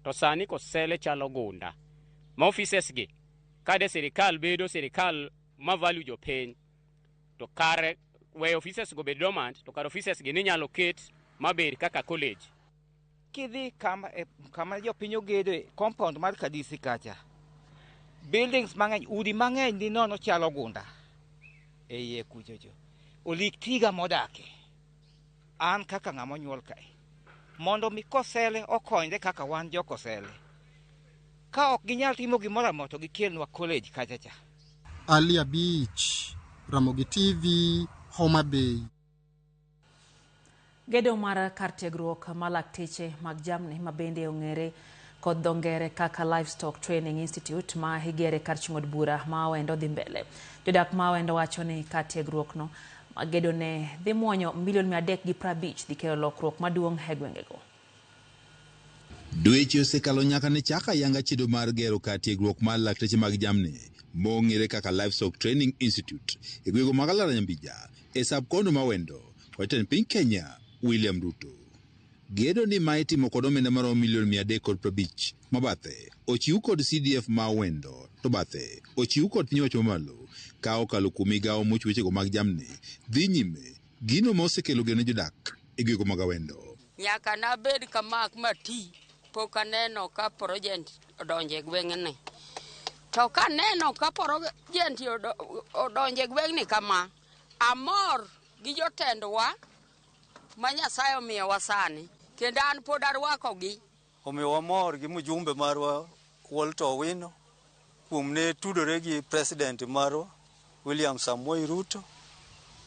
To sani Kosele chalo gunda. Ma offices gi kade sirikal bedo sirikal ma value jopiny to kare weyo offices go bed dormant to kar offices gi ninyalo ket mabed kaka college. Kidhi kama jopiny ogedo compound mar Kadisi kacha, buildings mang'eny, udi mang'eny ni nono chalo gunda e iye kuchocho. Olik tiga modake. An kaka ng'ama onyuol kae, mondo mi Kosele okonyre kaka wan jo Kosele. Ka ok ginyal timo gimoro amora to gikelnwa college kacha cha. Ali Abich, Ramogi TV, Homa Bay. Gedo mar kar tiegruok ma lakteche mag jamni ma bende ong'ere kod dho ngere kaka Livestock Training Institute ma igere kar chung' od bura ma Awendo dhi mbele. Jodak ma Awendo wacho ni kar tiegruokno ma gedone dhi muonyo milion 350 dhi kelo lokruok maduong' e gwengego. Dweche osekalo nyaka ne chak ayanga chenro mar gero kar tiegruok mar lakteche mag jamni mong'ere kaka Livestock Training Institute e gwenge mag Alara Nyambija e sub-county ma Awendo kod jatend piny Kenya William Ruto. Gedo ni ma itimo kod omenda maromo milion 350 ma bathe ochiw kod CDF ma Awendo to bathe ochiw kod piny owacho mamalo ka okalo kuom migawo mochiwo wechego mag jamni dhi nyime gino ma osekelo geno ne jodak e gwenge mag Awendo. Nyaka nabed kama mati pok aneno ka project odonjo e gweng'ni. To kaneno ka project odonjo e gweng'ni kama, amor gi jotendwa ma Nyasaye omiyowa sani, kendo an pod arwakogi. Omiyo wamor gi mjumbe marwa Walter Owino kuom ne tudore gi president marwa William Samoei Ruto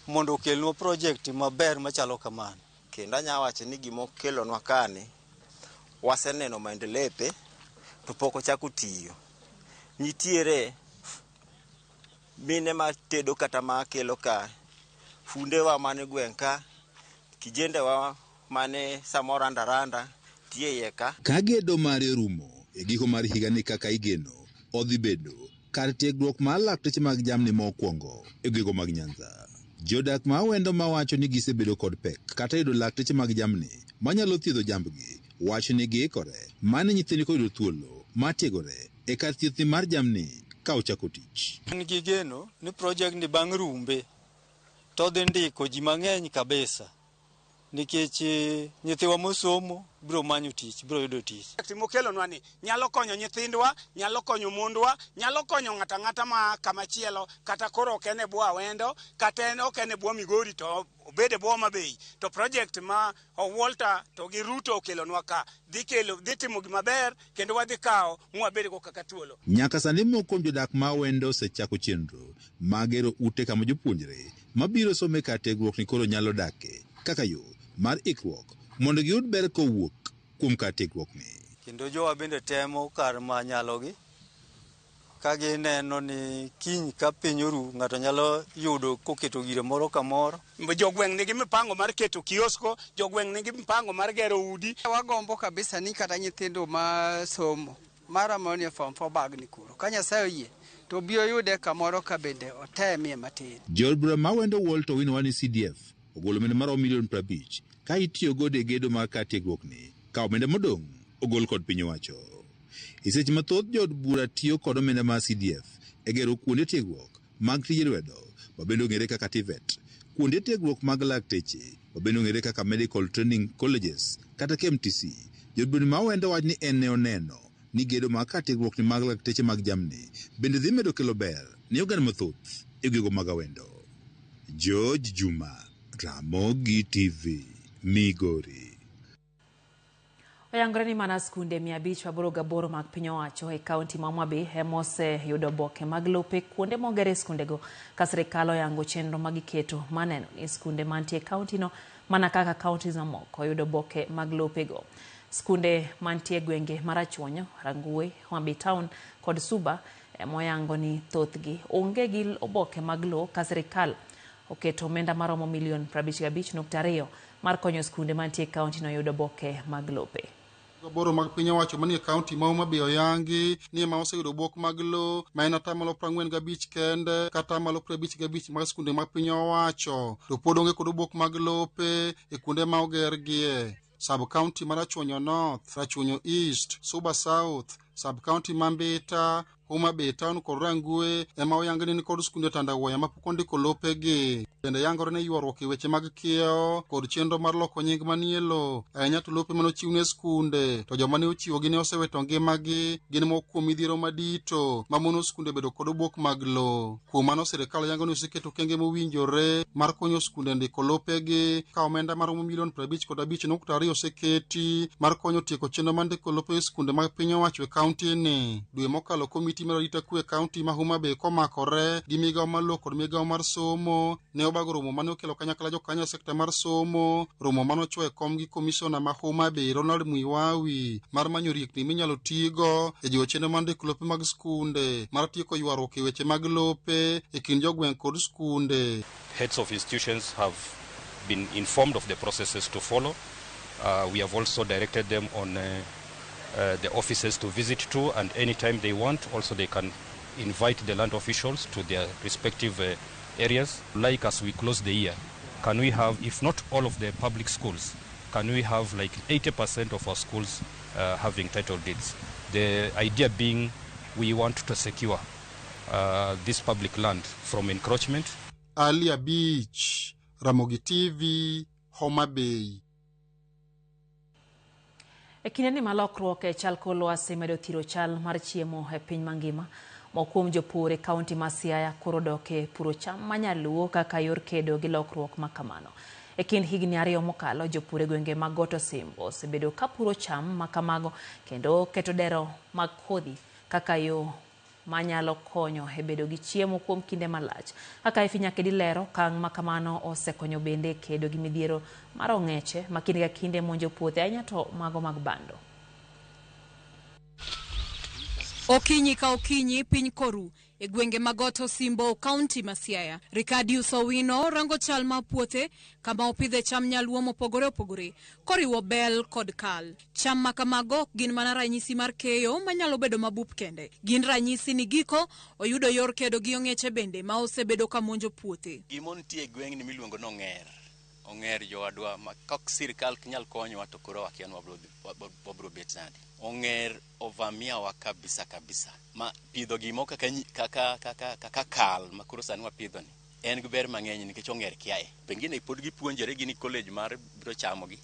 mondo okelnwa project maber machalo kamano. Kendo anya wacho ni gima okelonwa kani, waseneno maendelepe to pok ochako tiyo. Nitiere mine matedo kata makelo ka, fundewa mane gweng' ka, kijendewa mane samoro randa tiyo iye ka. Ka gedo mare orumo e giko mar higani kaka igeno, odhi bedo kar tiegruok mar lakteche mag jamni mokwongo e gwenge mag Nyanza. Jodak ma Awendo mawacho ni gisebedo kod pek kata yudo lakteche mag jamni manyalo thiedho jambgi wacho ni giikore mane nyithindgi koyudo thuolo mar tiegore e kar thieth mar jamni ka ochako tich. An gi geno ni project ni bang' rumbe to dhi ndiko ji mang'eny kabisa nikech nyithiwa mosomo biro manyo tich, biro yudo tich. Project mokelonwa ni nyalo konyo nyithindwa, nyalo konyo mondwa, nyalo konyo ng'ato ang'ata ma kama chielo, kata koro ok en e bwo Awendo, kata en ok en e bwo Migori to obed e bwo Homa Bay. To project ma Walter to gi Ruto okelonwa ka dhi kelo, dhi timo gima ber kendo wadhi kawo mwabedgo kaka thuolo. Nyaka sani moko kuom jodak ma Awendo osechako chenro mag gero ute kama jopuonjre mabiro somo e kar tiegruok ni koro nyalo dake kaka yo mar ikruok mondo giyud ber kowuok kuom kar tiegruok ni. Kendo jowa bende temo kar manyalogi ka gineno ni kiny ka piny oru ng'ato nyalo yudo koketo gire moro kamoro. Jogweng' nigi mipango mar keto kiosko, jogweng' nigi mipango mar gero udi. Wagombo kabisa ni kata nyithindo ma somo mara manie form 4 bag ni kuro. Ka Nyasaye oyie to obiro yude kamoro ka bende otemie matin. Jood bura ma Awendo Walter Owino ni CDF ogolo omenda maromo milion 50 ka itiyo godo e gedo mar kar tiegruok ni ka omenda modong' ogol kod piny owacho. E seche mathoth jood bura tiyo kod omenda mar CDF e gero kuonde tiegruok mag tije lwedo mabende ong'ere kaka TVET, kuonde tiegruok mag lakteche mabende ong'ere kaka Medical Training Colleges kata KMTC. Jood bura ma Awendo wacho ni en ne oneno ni gedo mar kar tiegruok ni mag lakteche mag jamni bende dhi medo kelo ber ne oganda mathoth e gwenge mag Awendo. George Juma, Ramogi TV, Migori. Oyangore ni mana skunde 588 mag piny owacho e kaunti ma Homa Bay ema oseyudo oboke mag lope kuonde mogere skundego ka sirikal oyango chenro magiketo mar neno ni skunde mantie e kauntino mana kaka kauntis mamoko oyudo oboke mag lopego. Skunde mantie e gwenge mar Rachuonyo, Rangwe, Homa Bay Town kod Suba ema oyango ni thothgi onge gi oboke mag lowo ka sirikal oketo omenda maromo milion 55.2 mar konyo skunde mantie e kauntino yudo oboke mag lope. Aboro mag piny owacho manie kaunti ma Homa Bay oyangi ni ema oseyudo obok mag lowo ma en 45% kende kata 55% mag skunde mag piny owacho to pod onge kod obok mag lope e kuonde ma ogergie. Sub county mar Rachuonyo North, Rachuonyo East, Suba South, sub county ma Mbita, Homa Bay Town kod Rangwe ema oyangi ni nikod skunde tandawuoya mapok ondiko lopegi. Bende yangore ni ywaruok e weche mag kiewo kod chenro mar loko nying manie lowo ahinya to lope mane ochiw ne skunde to joma ne ochiwogi ne osewito ngimagi gin moko kuom midhiero madito mamono skunde bedo kod obok mag lowo. Kuom mano sirikal yango ni oseketo okenge mowinjore mar konyo skunde ndiko lopegi ka omenda maromo milion 55.2 oseketi mar konyo tieko chenro mar ndiko lope e skunde mag piny owacho e kaunti ni. Dwe mokalo komiti Komiti mar arita kwe e kaunti ma Homa Bay komakore gi migawo mar lowo kod migawo mar somo ne obago romo mane okelo kanyakla jokanyo e sekta mar somo, romo mane ochwo e kom gi komishona ma Homa Bay Ronald Mwiwawi mar manyo riekni minyalo tigo e jiwo chenro mar ndiko lope mag skunde, mar tieko ywaruok e weche mag lope e kind jogweng' kod skunde. Heads of institutions have been informed of the processes to follow. We have also directed them on the offices to visit to, and anytime they want, also they can invite the land officials to their respective areas. Like as we close the year, can we have, if not all of the public schools, can we have like 80% of our schools having title deeds? The idea being we want to secure this public land from encroachment. Alia Beach, Ramogi TV, Homa Bay. E kindeni ma lokruok e chal kor lwasi medo thiro chal mar chiemo e piny mangima, moko kuom jopur e kaunti ma Siaya koro dok e puro cham manyaluo kaka yor kedo gi lokruok ma kamano. E kind higni 2 mokalo, jopur e gwenge mag Got Osimbo osebedo ka puro cham ma kamago kendo keto dero mag kodhi kaka yo manyalo konyo e bedo gi chiemo kuom kinde malach. Kaka Ifi Nyakedi lero, okang' ma kamano osekonyo bende kedo gi midhiero mar ong'eche ma kinde ka kinde monjo puothe ahinya to mago mag bando. Okinyi ka okinyi piny koru e gwenge mag Got Osimbo, kaunti ma Siaya. Ricadius Owino rango chal mar puothe kama opidhe cham nyaluo mopogore opogore koriwo bel kod kal. Cham ma kamago ok gin mana ranyisi mar keyo manyalo bedo mabup kende. Gin ranyisi ni giko oyudo yor kedo gi ong'eche bende ma osebedo ka monjo puothe. Gima nitie e gweng'ni miluongo ni ong'er. Ong'er jowadwa ma kok sirikal ok nyal konyowa to koro wakia ni wabro bet nade. Ong'er ovamia wa kabisa kabisa. Ma pidho gimo kaka kal ma koro sani wapidho ni en gi ber mang'eny nikech ong'er kiaye. Pengine pod gipuonjore gini college mar biro chamogi.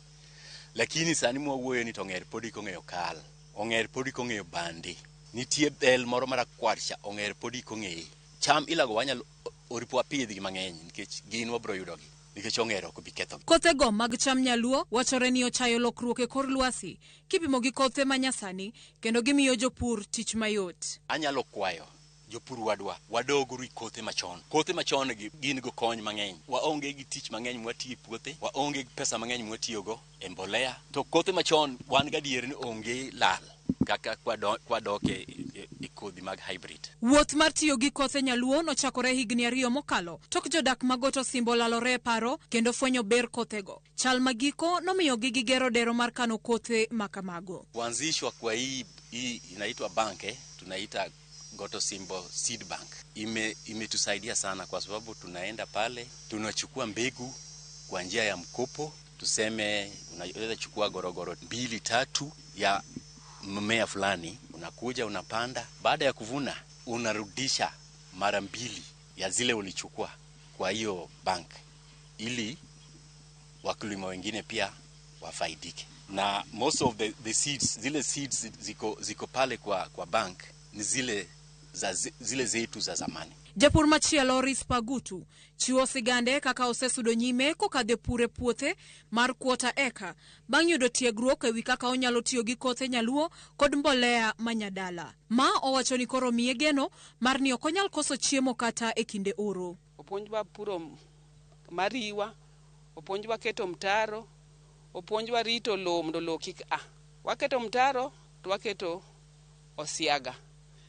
Lakini sani mwawuoyo ni to ong'er pod ok ong'eyo kal. Ong'er pod ok ong'eyo bande. Nitie bel moro marakwar cha ong'er pod ok ong'eye. Cham ilago wanyalo oripo wapidhgi mang'eny nikech gin wabro yudogi. Nikech ong'er ok bi kethogi. Kothego mag cham nyaluo wachore ni ochayo lokruok e kor lwasi kipimo gi kothe ma nyasani kendo gimiyo jopur tich mayot. Anyalo kwayo jopur wadwa wadoguru e kothe machon. Kothe machon gi gin go kony mang'eny. Waonge gi tich mang'eny mwatiyo e puothe, waonge gi pesa mang'eny mwatiyogo e mbolea. To kothe machon wan gadier ni onge lal kaka kwadok e kodhi mag hybrid. Wuoth mar tiyo gi kothe nyaluo nochakore higni 2 mokalo tok jodak mag Got Osimbo lalore e paro kendo fwenyo ber kothego. Chal magiko nomiyo gi gigero dero mar kano kothe makamago. Kuanzishwa kwa hii inaitwa bank, tunaita Got Osimbo Seed Bank. Imetusaidia sana kwa sababu tunaenda pale tunachukua mbegu kwa njia ya mkopo. Tuseme unaweza chukua gorogoro 2-3 ya mmea fulani, unakuja unapanda, baada ya kuvuna unarudisha mara 2 ya zile ulichukua kwa hiyo bank ili wakulima wengine pia wafaidike. Na most of the seeds, zile seeds ziko pale kwa bank ni zile zetu za zamani. Japur machielo Rispa Gutu chiwo sigande kaka osesudo nyime kokadho pur e puothe mar kwota eka bang' yudo tiegruok ewi kaka onyalo tiyo gi kothe nyaluo kod mbolea manyadala. Ma owacho ni koro miye geno mar ni ok onyal koso chiemo kata e kinde oro. Opuonjwa puro mariwa, opuonjwa keto mtaro, opuonjwa rito lowo mondo lowo kik a. Waketo mtaro to waketo osiaga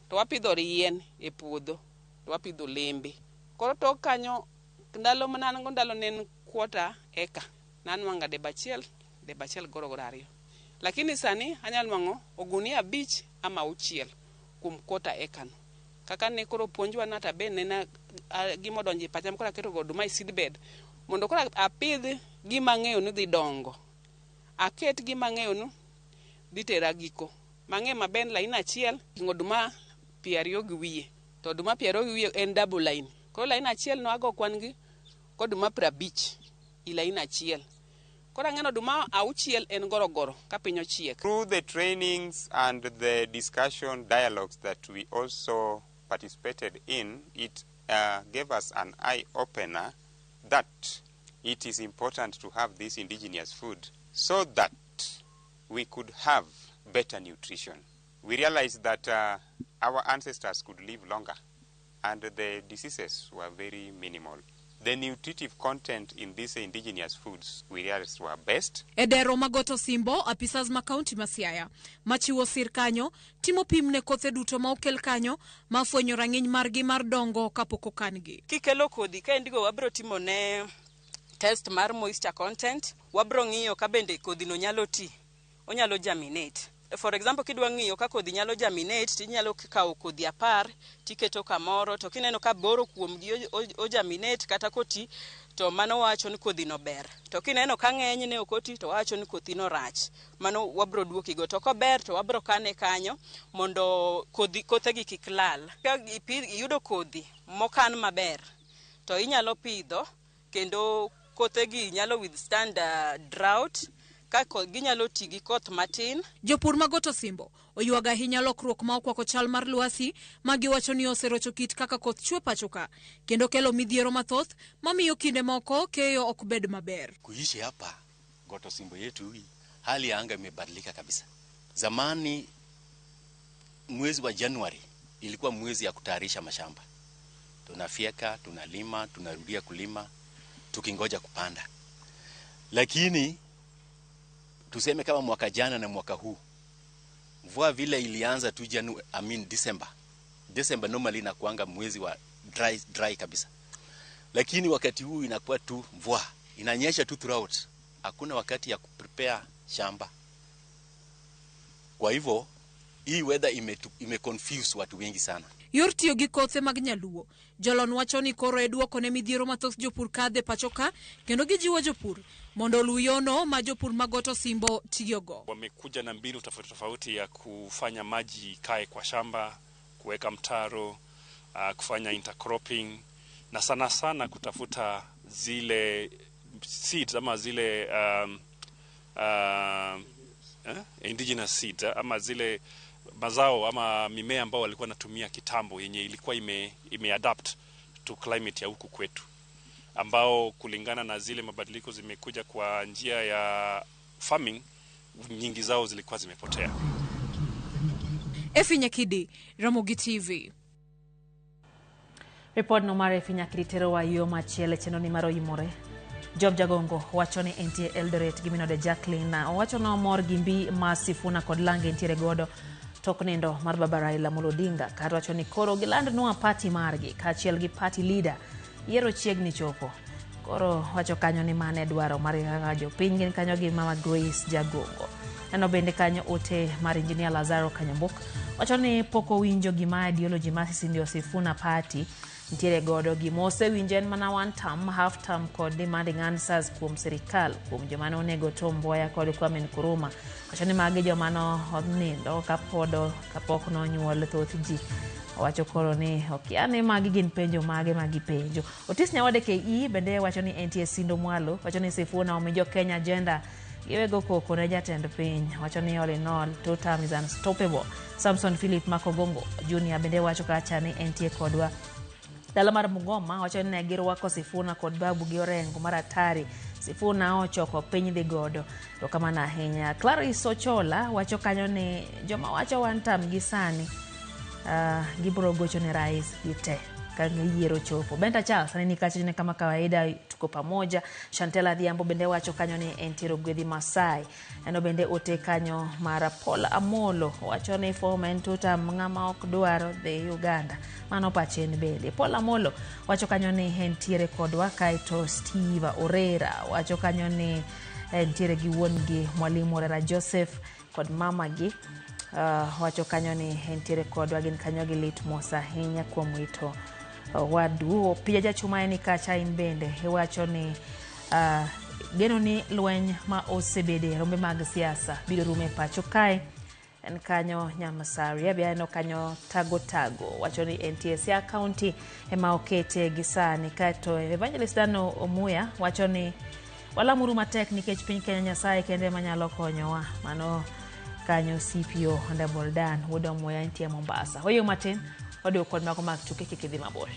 to wapidho yien e puodho, to wapidho lembe. Koro tok kanyo ndalo manango ndalo ne en kwota eka nanwang'o debe achiel, debe achiel gorogoro 2. Lakini sani anyalo nwang'o ogunia 5 ama 6 kuom kwota eka no. Kaka ne koro puonjwa na to be ne gima odonjo e pacha koro aketo oduma e seedbed mondo koro apidh gima ang'eyo ni dhi dongo. Aket gima ang'eyo ni dhi tera giko. Mang'e maber line achiel ting'o oduma 20 gi wiye. To oduma 20 gi wiye en double line. Koro line achiel no ago kwan gi oduma 50 i line achiel. Koro ang'eno oduma 6 en gorogoro ka piny ochiek. Through the trainings and the discussion dialogues that we also participated in, it gave us an eye-opener that it is important to have this indigenous food so that we could have better nutrition. We realized that Our ancestors could live longer and the diseases were very minimal. The nutritive content in these indigenous foods we realized were best. E dero ma Got Osimbo, apisas ma kaunti ma Siaya machiwo sir kanyo timo pim ne kothe duto ma okel kanyo ma fwenyo rang'iny margi mar dongo kapok okan-gi. Kikelo kodhi ka indigo wabro timo ne test mar moisture content, wabro ng'iyo ka bende kodhi no nyalo ti, onyalo germinate. For example, kidwa ng'iyo ka kodhi nyalo germinate, tinyalo kawo kodhi 10 tiketo kamoro, to kineno ka 8 kuomgi o germinate kata koti, to mano wacho ni kodhi no ber. To kineno ka ng'enyne ok oti, to wacho ni kothi no rach. Mano wabro duokigo. To kober to wabro kane kanyo mondo kodhi kothegi kik lal. Ka iyudo kodhi mokan maber, to inyalo pidho kendo kothegi nyalo withstand drought. Ka ginyalo ti gi koth matin. Jopur mag Got Osimbo oywago ahinya lokruok ma okwako chal mar lwasi ma giwacho ni oserocho kit kaka koth chwe pacho ka kendo kelo midhiero mathoth mamiyo kinde moko keyo ok bed maber. Kuishi hapa Got Osimbo yetu hii, hali ya anga imebadilika kabisa. Zamani mwezi wa Januari ilikuwa mwezi ya kutayarisha mashamba. Tunafyeka, tunalima, tunarudia kulima, tukingoja kupanda. Lakini tuseme kama mwaka jana na mwaka huu, mvua vile ilianza tu December. December normally inakuanga mwezi wa dry kabisa. Lakini wakati huu inakuwa tu mvua, inanyesha tu throughout. Hakuna wakati ya kuprepare shamba. Kwa hivyo hii weather imeconfuse watu wengi sana. Yor tiyo gi kothe mag nyaluo, jolony wacho ni koro e duoko ne midhiero mathoth jopur kadhe pacho ka kendo gijiwo jopur mondo oluw yono ma jopur mag Got Osimbo tiyogo. Wamekuja na mbinu tofauti tofauti ya kufanya maji ikae kwa shamba, kuweka mtaro, kufanya intercropping na sana sana kutafuta zile seeds ama zile indigenous seeds ama zile mazao ama mimea ambao walikuwa wanatumia kitambo yenye ilikuwa imeadapt to climate ya huku kwetu, ambao kulingana na zile mabadiliko zimekuja kwa njia ya farming, nyingi zao zilikuwa zimepotea. Efi Nyakidi, Ramogi TV. Report no mar Efi Nyakidi tero wa yo machielo chenro ni mar Oimore. Job Jagongo wacho ni entie Eldoret gi minode Jacqueline owacho no mor gi mbi ma Sifuna kod Lange entiere godo tok nindo mar baba Raila Amolo Odinga kar wacho ni koro giland nwa party margi kaachiel gi party leader yiero chiegni chopo. Koro wacho kanyo ni mane dwaro mar kaka jopiny gin kanyo gi mama Grace Jagongo. Neno bende kanyo ote mar Engineer Lazaro Kanyambok wacho ni pok owinjo gima ideology mar Sindi Sifuna party nitiere godo. Gima osewinjo en mana one term, half term kod demanding answers kuom sirikal kuom joma ne onego Tom Mboya kod Kwame Nkrumah. Wacho ni magi joma nonindo kapok nonyuol thoth ji. Owacho koro ni okia ni magi gin penjo mage magipenjo. Otis Nyawade KE bende wacho ni entie Sindo Mwalo wacho ni Sifuna omi jo Kenya agenda giwego koko ne jatend piny. Wacho ni all in all two term is unstoppable. Samson Philip Makogongo Junior bende wacho kacha ni entie kodwa dala mar Bungoma. Wacho ni ne girwako Sifuna kod babu gi Orengo mar atari. Sifuna ochoko piny dhi godo. To kamano ahinya. Clarice Ochola wacho kanyo ni joma wacho one term gi sani gibro gocho ne rais gite ka yiero chopo. Benta Charles aneni kacha ni kama kawaida tuko pamoja. Shantela Adhiambo bende wacho kanyo ni entiero Gwedhi Masai. Eno bende ote kanyo mar Paul Amolo wacho ni form two term ng'ama ok dwaro dhi Uganda. Mano pache en bende. Paul Amolo wacho kanyo ni entiere kodwa. Kaeto Steve Orera wacho kanyo ni entiere gi wuon gi Mwalimu Orera Joseph kod mama gi. Wacho kanyo ni entiere kodwa gin kanyo gi lit mos ahinya kuom wito wadu. Opija Jachuma en kacha in bende iwacho ni geno ni lweny ma osebede rombe mag siasa biro rumo e pacho kae. En kanyo Nyamasaria be aneno kanyo Tago Tago wacho ni entie Siaya County ema okete gi sani. Kaeto Evangelist Dano Omuya wacho ni walamuru matek nikech piny Kenya Nyasaye kende ema nyalo konyowa. Mano kanyo CPO Honorable Dan wuod Omuya nitie Mombasa. Oyo matin waduogo kod mago mag tuke kik idhi mabor.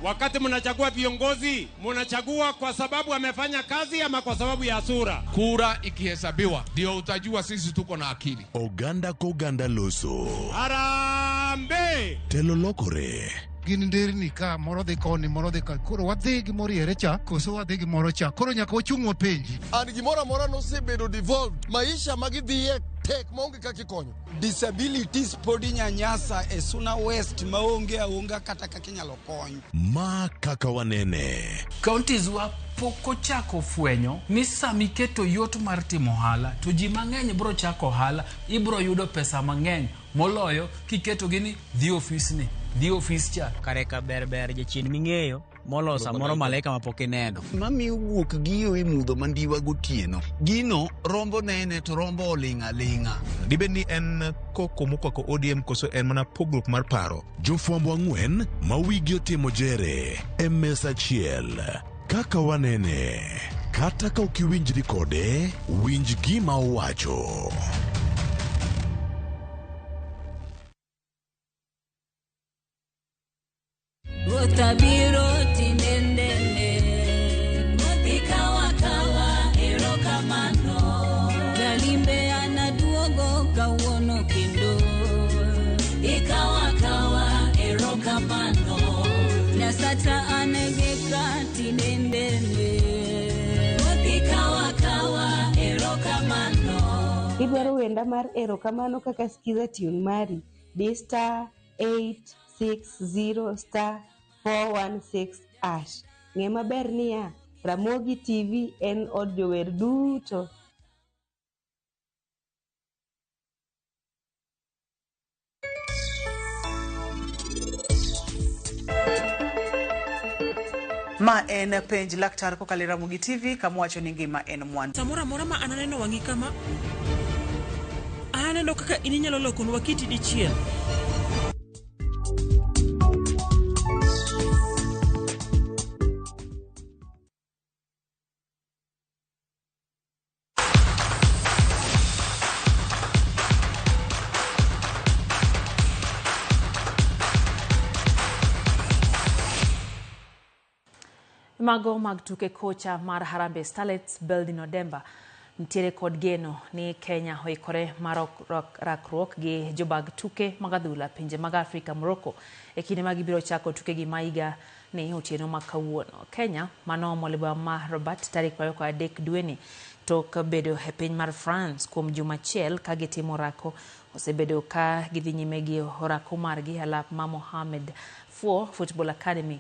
Wakati mnachagua viongozi, mnachagua kwa sababu amefanya kazi ama kwa sababu ya sura? Kura ikihesabiwa ndio utajua sisi tuko na akili. Oganda koganda loso. Harambee! Telo lokore. Gin nderni ka moro dhi koni moro dhi ka koro wadhi gi moriere cha koso wadhi gi moro cha koro nyaka wachung' wapenji. And gimoro amora nosebedo devolved maisha ma gidhiye tek maonge kaka ikonyo. Disabilities pod inyanyasa e Suna West maonge aonga kata kaka inyalo kony. Ma kaka wanene. Counties wa pok ochako fwenyo ni sama iketo yot mar timo ohala to ji mang'eny bro chako ohala, ibro yudo pesa mang'eny moloyo kiketogi ni dhi ofisni, dhi ofis cha. Kare ka ber ber jachien ming'eyo moloyo samoro malaika mapok ineno. Mamiyo guok giyo e mudho mandiwa gotieno. Gino rombo nene to rombo oling' aling'a. Dibed ni en koko mokwako ODM koso en mana pogruok mar paro? Jofwambo ang'wen ma wigi otimo jere e mesa achiel. Kaka wanene. Kata ka ok iwinjri kode, winj gima owacho. Ruoth tinendene, ikawa kawa erokamano. Jalimbe anaduogo kawuono kendo, ikawa kawa erokamano. Nyasacha anegeka tinendene, ikawa kawa erokamano. Idwaro wenda mar erokamano kaka skiza tune mari di star 860 star 416 ash. Ng'e maber niya, Ramogi TV en od jower duto. Ma en penj laktar kokalo e Ramogi TV kama wacho ni ngima en mwandu. Samoro amora ma ananeno wang'i kama, aneno kaka in inyalo lokonwa kiti dichiel. Mago mag tuke kocha mar Harambee Starlets Beldin Odemba nitiere kod geno ni Kenya oikore mar rakruok gi jobag tuke mag adhula pinje mag Afrika Morocco e kinde ma gibiro chako tukegi ma higa ni otieno ma kawuono. Kenya manoomo libamba ma Rabat tarik 23 dweni tok bedo e piny mar France kuom juma achiel ka gitimo orako osebedo ka gidhi nyime gi orako margi alap ma Mohamed IV Football Academy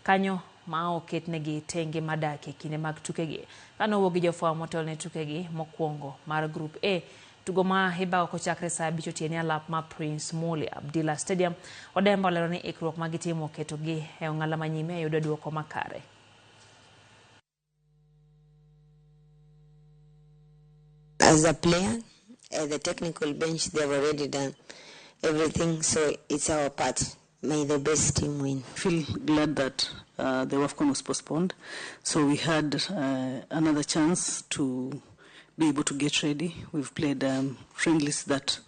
kanyo ma oketnegi tenge madak e kinde mag tukegi. Kane owuok gi jofwambo motelo ne tukegi mokwongo mar Group A, tugo ma ibago kochakre saa 5 otieno e alap ma Prince Mole Abdillah Stadium, Odemba olero ni ikruok ma gitimo oketogi e ong'ala manyime e yudo duoko makare. As a player, at the technical bench, they have already done everything, so it's our part. May the best team win. I feel glad that the WAFCON was postponed, so we had another chance to be able to get ready. We've played friendlies that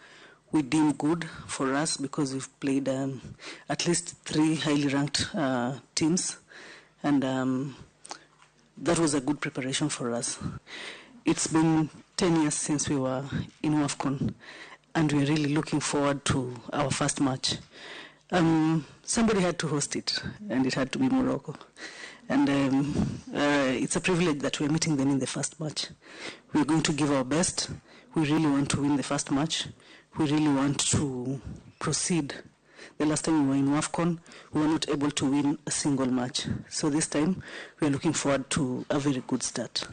we deem good for us because we've played at least 3 highly ranked teams, and that was a good preparation for us. It's been 10 years since we were in WAFCON, and we're really looking forward to our first match. Somebody had to host it, and it had to be Morocco. And it's a privilege that we're meeting them in the first match. We're going to give our best. We really want to win the first match. We really want to proceed. The last time we were in WAFCON, we were not able to win a single match. So this time, we are looking forward to a very good start.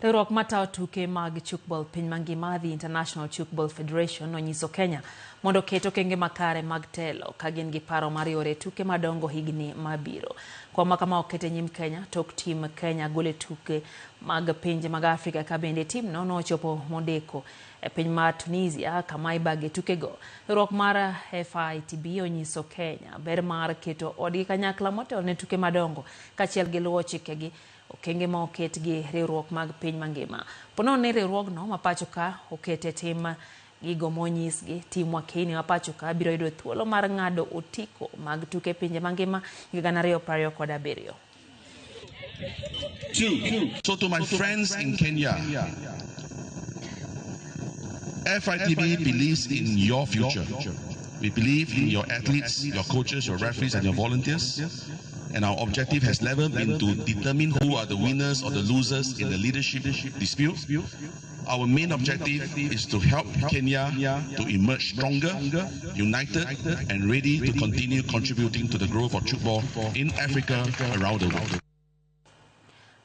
Riwruok matayo tuke mag Tchoukball piny mangima, The International Tchoukball Federation, onyiso Kenya mondo oket okenge makare mag telo ka gin gi paro mar yore tuke madongo higni mabiro. Kwa kama okete nyim Kenya tok tim Kenya gole tuke mag pinje mag Afrika ka bende tim no nochopo mondeko e piny mar Tunisia kama ibage tukego. Riwruok mar FITB onyiso Kenya ber mar keto odgi kanyakla motelo ne tuke madongo kaachiel gi luwo chikegi okenge ma oket gi riwruok mag piny mangima. Ponono ni riwruogno ma pacho ka okete tim Gigo monyisgi, tim Wakeini ma pacho ka biro yudo thuolo mar ng'ado otiko mag tuke pinje mangima higa 2027. So to my friends in Kenya, FITB believes in your future. We believe in your athletes, your coaches, your referees, and your volunteers. And our objective has never been to determine who are the winners or the losers in the leadership dispute. Our main objective is to help Kenya to emerge stronger, united, and ready to continue contributing to the growth of football in Africa around the world.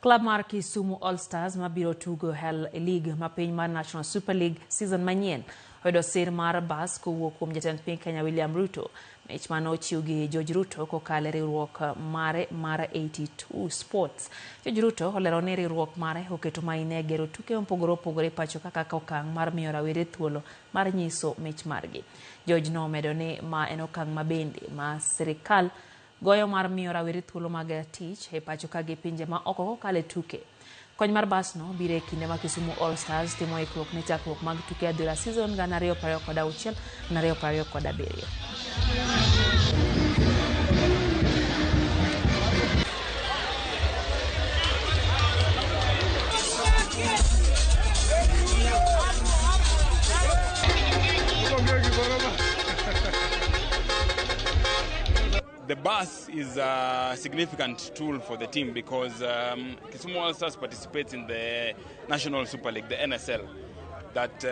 Club mar Kisumu All Stars mabiro tugo Hell League ma piny mar National Super League season manyien oyudo sir mar bas kowuok kuom jatend piny Kenya William Ruto. Mich mane ochiw gi George Ruto kokalo e riwruok mare mar 82 Sports. George Ruto olero ni riwruok mare oketo maino e gero tuke mopogore opogore e pacho ka kaka okang' mar miyo rawere thuolo mar nyiso mich margi. George nomedo ni ma en okang' mabende ma sirikal goyo mar miyo rawere thuolo mag tich e pacho ka gi pinje ma oko kokalo e tuke. Kony mar basno biro e kinde ma Kisumu All Stars timo ikruok ne chakruok mag tuke adhula season 2026 2027. The bus is a significant tool for the team because Kisumu All Stars participates in the National Super League, the NSL, that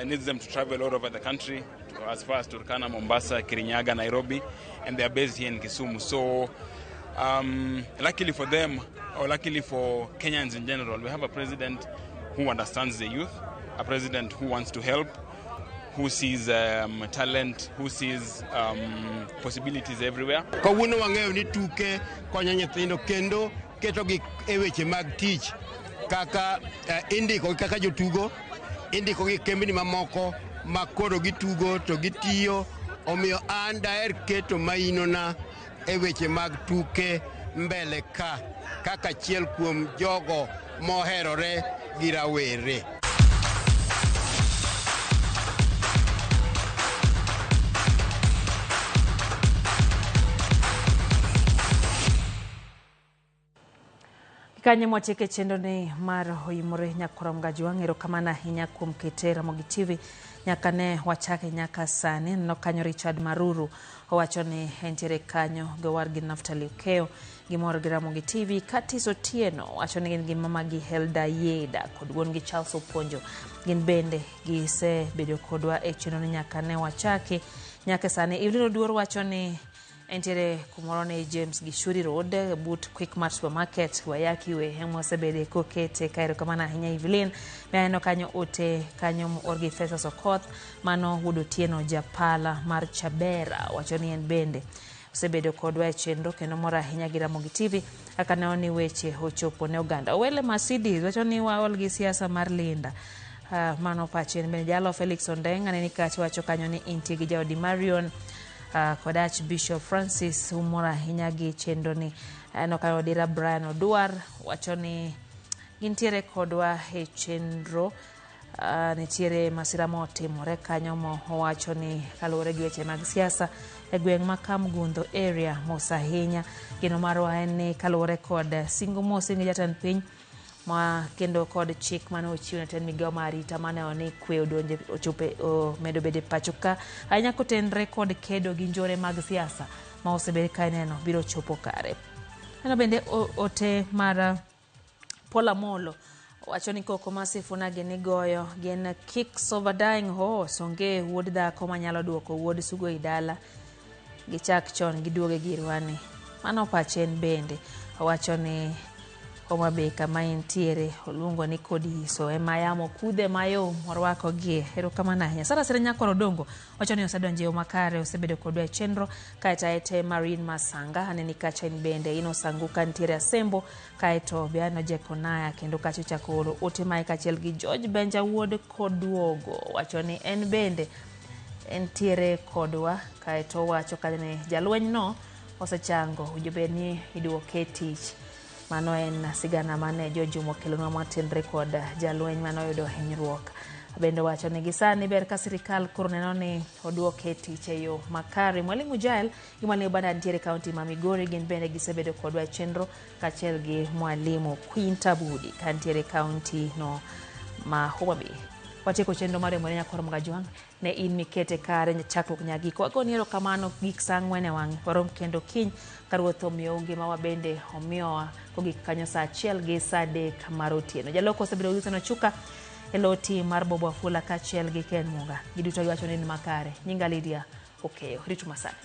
needs them to travel all over the country, as far as Turkana, Mombasa, Kirinyaga, Nairobi, and they are based here in Kisumu. So luckily for them, or luckily for Kenyans in general, we have a president who understands the youth, a president who wants to help, who sees talent, who sees possibilities everywhere. Kawuono wang'eyo ni tuke konyo nyithindo kendo ketogi e weche mag tich kaka indiko kaka jotugo, indiko gi kembni mamoko ma koro gitugo to gitiyo. Omiyo an daher keto mainona e weche mag tuke mbele ka kaka achiel kuom jogo moherore gi rawere. Kanye mwatieke chenro ni mar Oimore Nyakorom Gajwang', erokamano ahinya kuom kete Ramogi TV nyaka ne wachake nyaka sani. Aneno kanyo Richard Maruru owacho ni entiere kanyo gi owadgi Naftali Okeyo gimor gi Ramogi TV. Curtis Otieno wacho ni gin gi mamagi Helda Yeda kod wuon gi Charles Oponjo, gin bende gisebedo kodwa e chenro ni nyaka ne wachake nyaka sani. Evelyn Oduor wacho ni entiere kumoro ni James Gishuri Road but Quickmart Supermarket Wayaki we ema osebede kokete ka. Erokamano ahinya Evelyn. Be aneno kanyo ote kanyo moor gi Festus Okoth, mano wuod Otieno Japala mar Chabera, wacho ni en bende osebedo kodwa e chenro kendo mor ahinya gi Ramogi TV kaka neno ni weche ochopo ne oganda. Owele Mercedes wacho ni waol gi siasa mar Linda. Mano pache en bende. Jalo Felix Ondeng aneni kacha wacho kanyo ni intie gi jaodi Marion kod Archbishop Francis, umor ahinya gi chenro ni. Aneno kanyo Odira Brian Odwar wacho ni gintiere kodwa e chenro. Nitiere masira motimore kanyo mo owacho ni kaluwore gi weche mag siasa e gweng' ma Kamgundho area mos ahinya. Geno marwa en ni kaluwore kod singo mosing gi jatend piny ma kendo kod chik mane ochiw ne tend migao mar arita mane ni kwe odonje ochope omedo bedo e pacho ka ahinya kotenre kod kedo gi njore mag siasa ma osebed ka ineno biro chopo kare. Neno bende ote mar Paul Amolo wacho ni koko ma Sifuna gini goyo gin kicks of a dying horse, onge wuod dhako manyalo duoko wuod Sugoi dala, gichak chon giduoge girwani. Mano pache en bende owacho ni Homa Bay kama entiere oluongo ni Kodiso ema yamo kudhe mayom orwakogie. Erokamano ahinya. Sara Sere Nyakwar Odongo wacho ni osedonjo e yo makare, osebedo kodwa e chenro. Kaeto aete Marin Masanga aneni kacha in bende Ino Sanguka nitiere Asembo, kaeto be aneno Jekonaya kendo kacha ochako oro ote mae kaachiel gi George Benja wuod Koduogo wacho ni en bende entiere kodwa. Kaeto owacho kanyo ni jalweny no osechango, owinjo bed ni iduoke e tich. Mano en sigana mane George Juma okelonwa motenre kod jalweny mane oyudo hinyruok Bende wacho ni gisani ber ka sirikal koro neno ni oduoke tich e yo makare. Mwalimu Jael gi Mwalimu Bernard nitiere e kaunti ma Migori, gin bende gisebedo kodwa e chenro kaachiel gi Mwalimu Quinta Budi kantiere e kaunti no ma Homa Bay. Watieko chenro mar Oimore Nyakoro Magajwang' ne in mikete kare chakruok nyaka giko. Agoni erokamano gik saa ang'wen e wang'e. Warom kendo kiny ka Ruoth omiyou ngimawa bende omiyowa kogik kanyo saa achiel gi saa adek mar otieno. Jaloko osebedo Wilson Ochuka e lo tim mar Bobo Wafula kaachiel gi Ken Munga. Giduto giwacho ni in makare. Nyinga Lydia Okeyo. Ritu masani.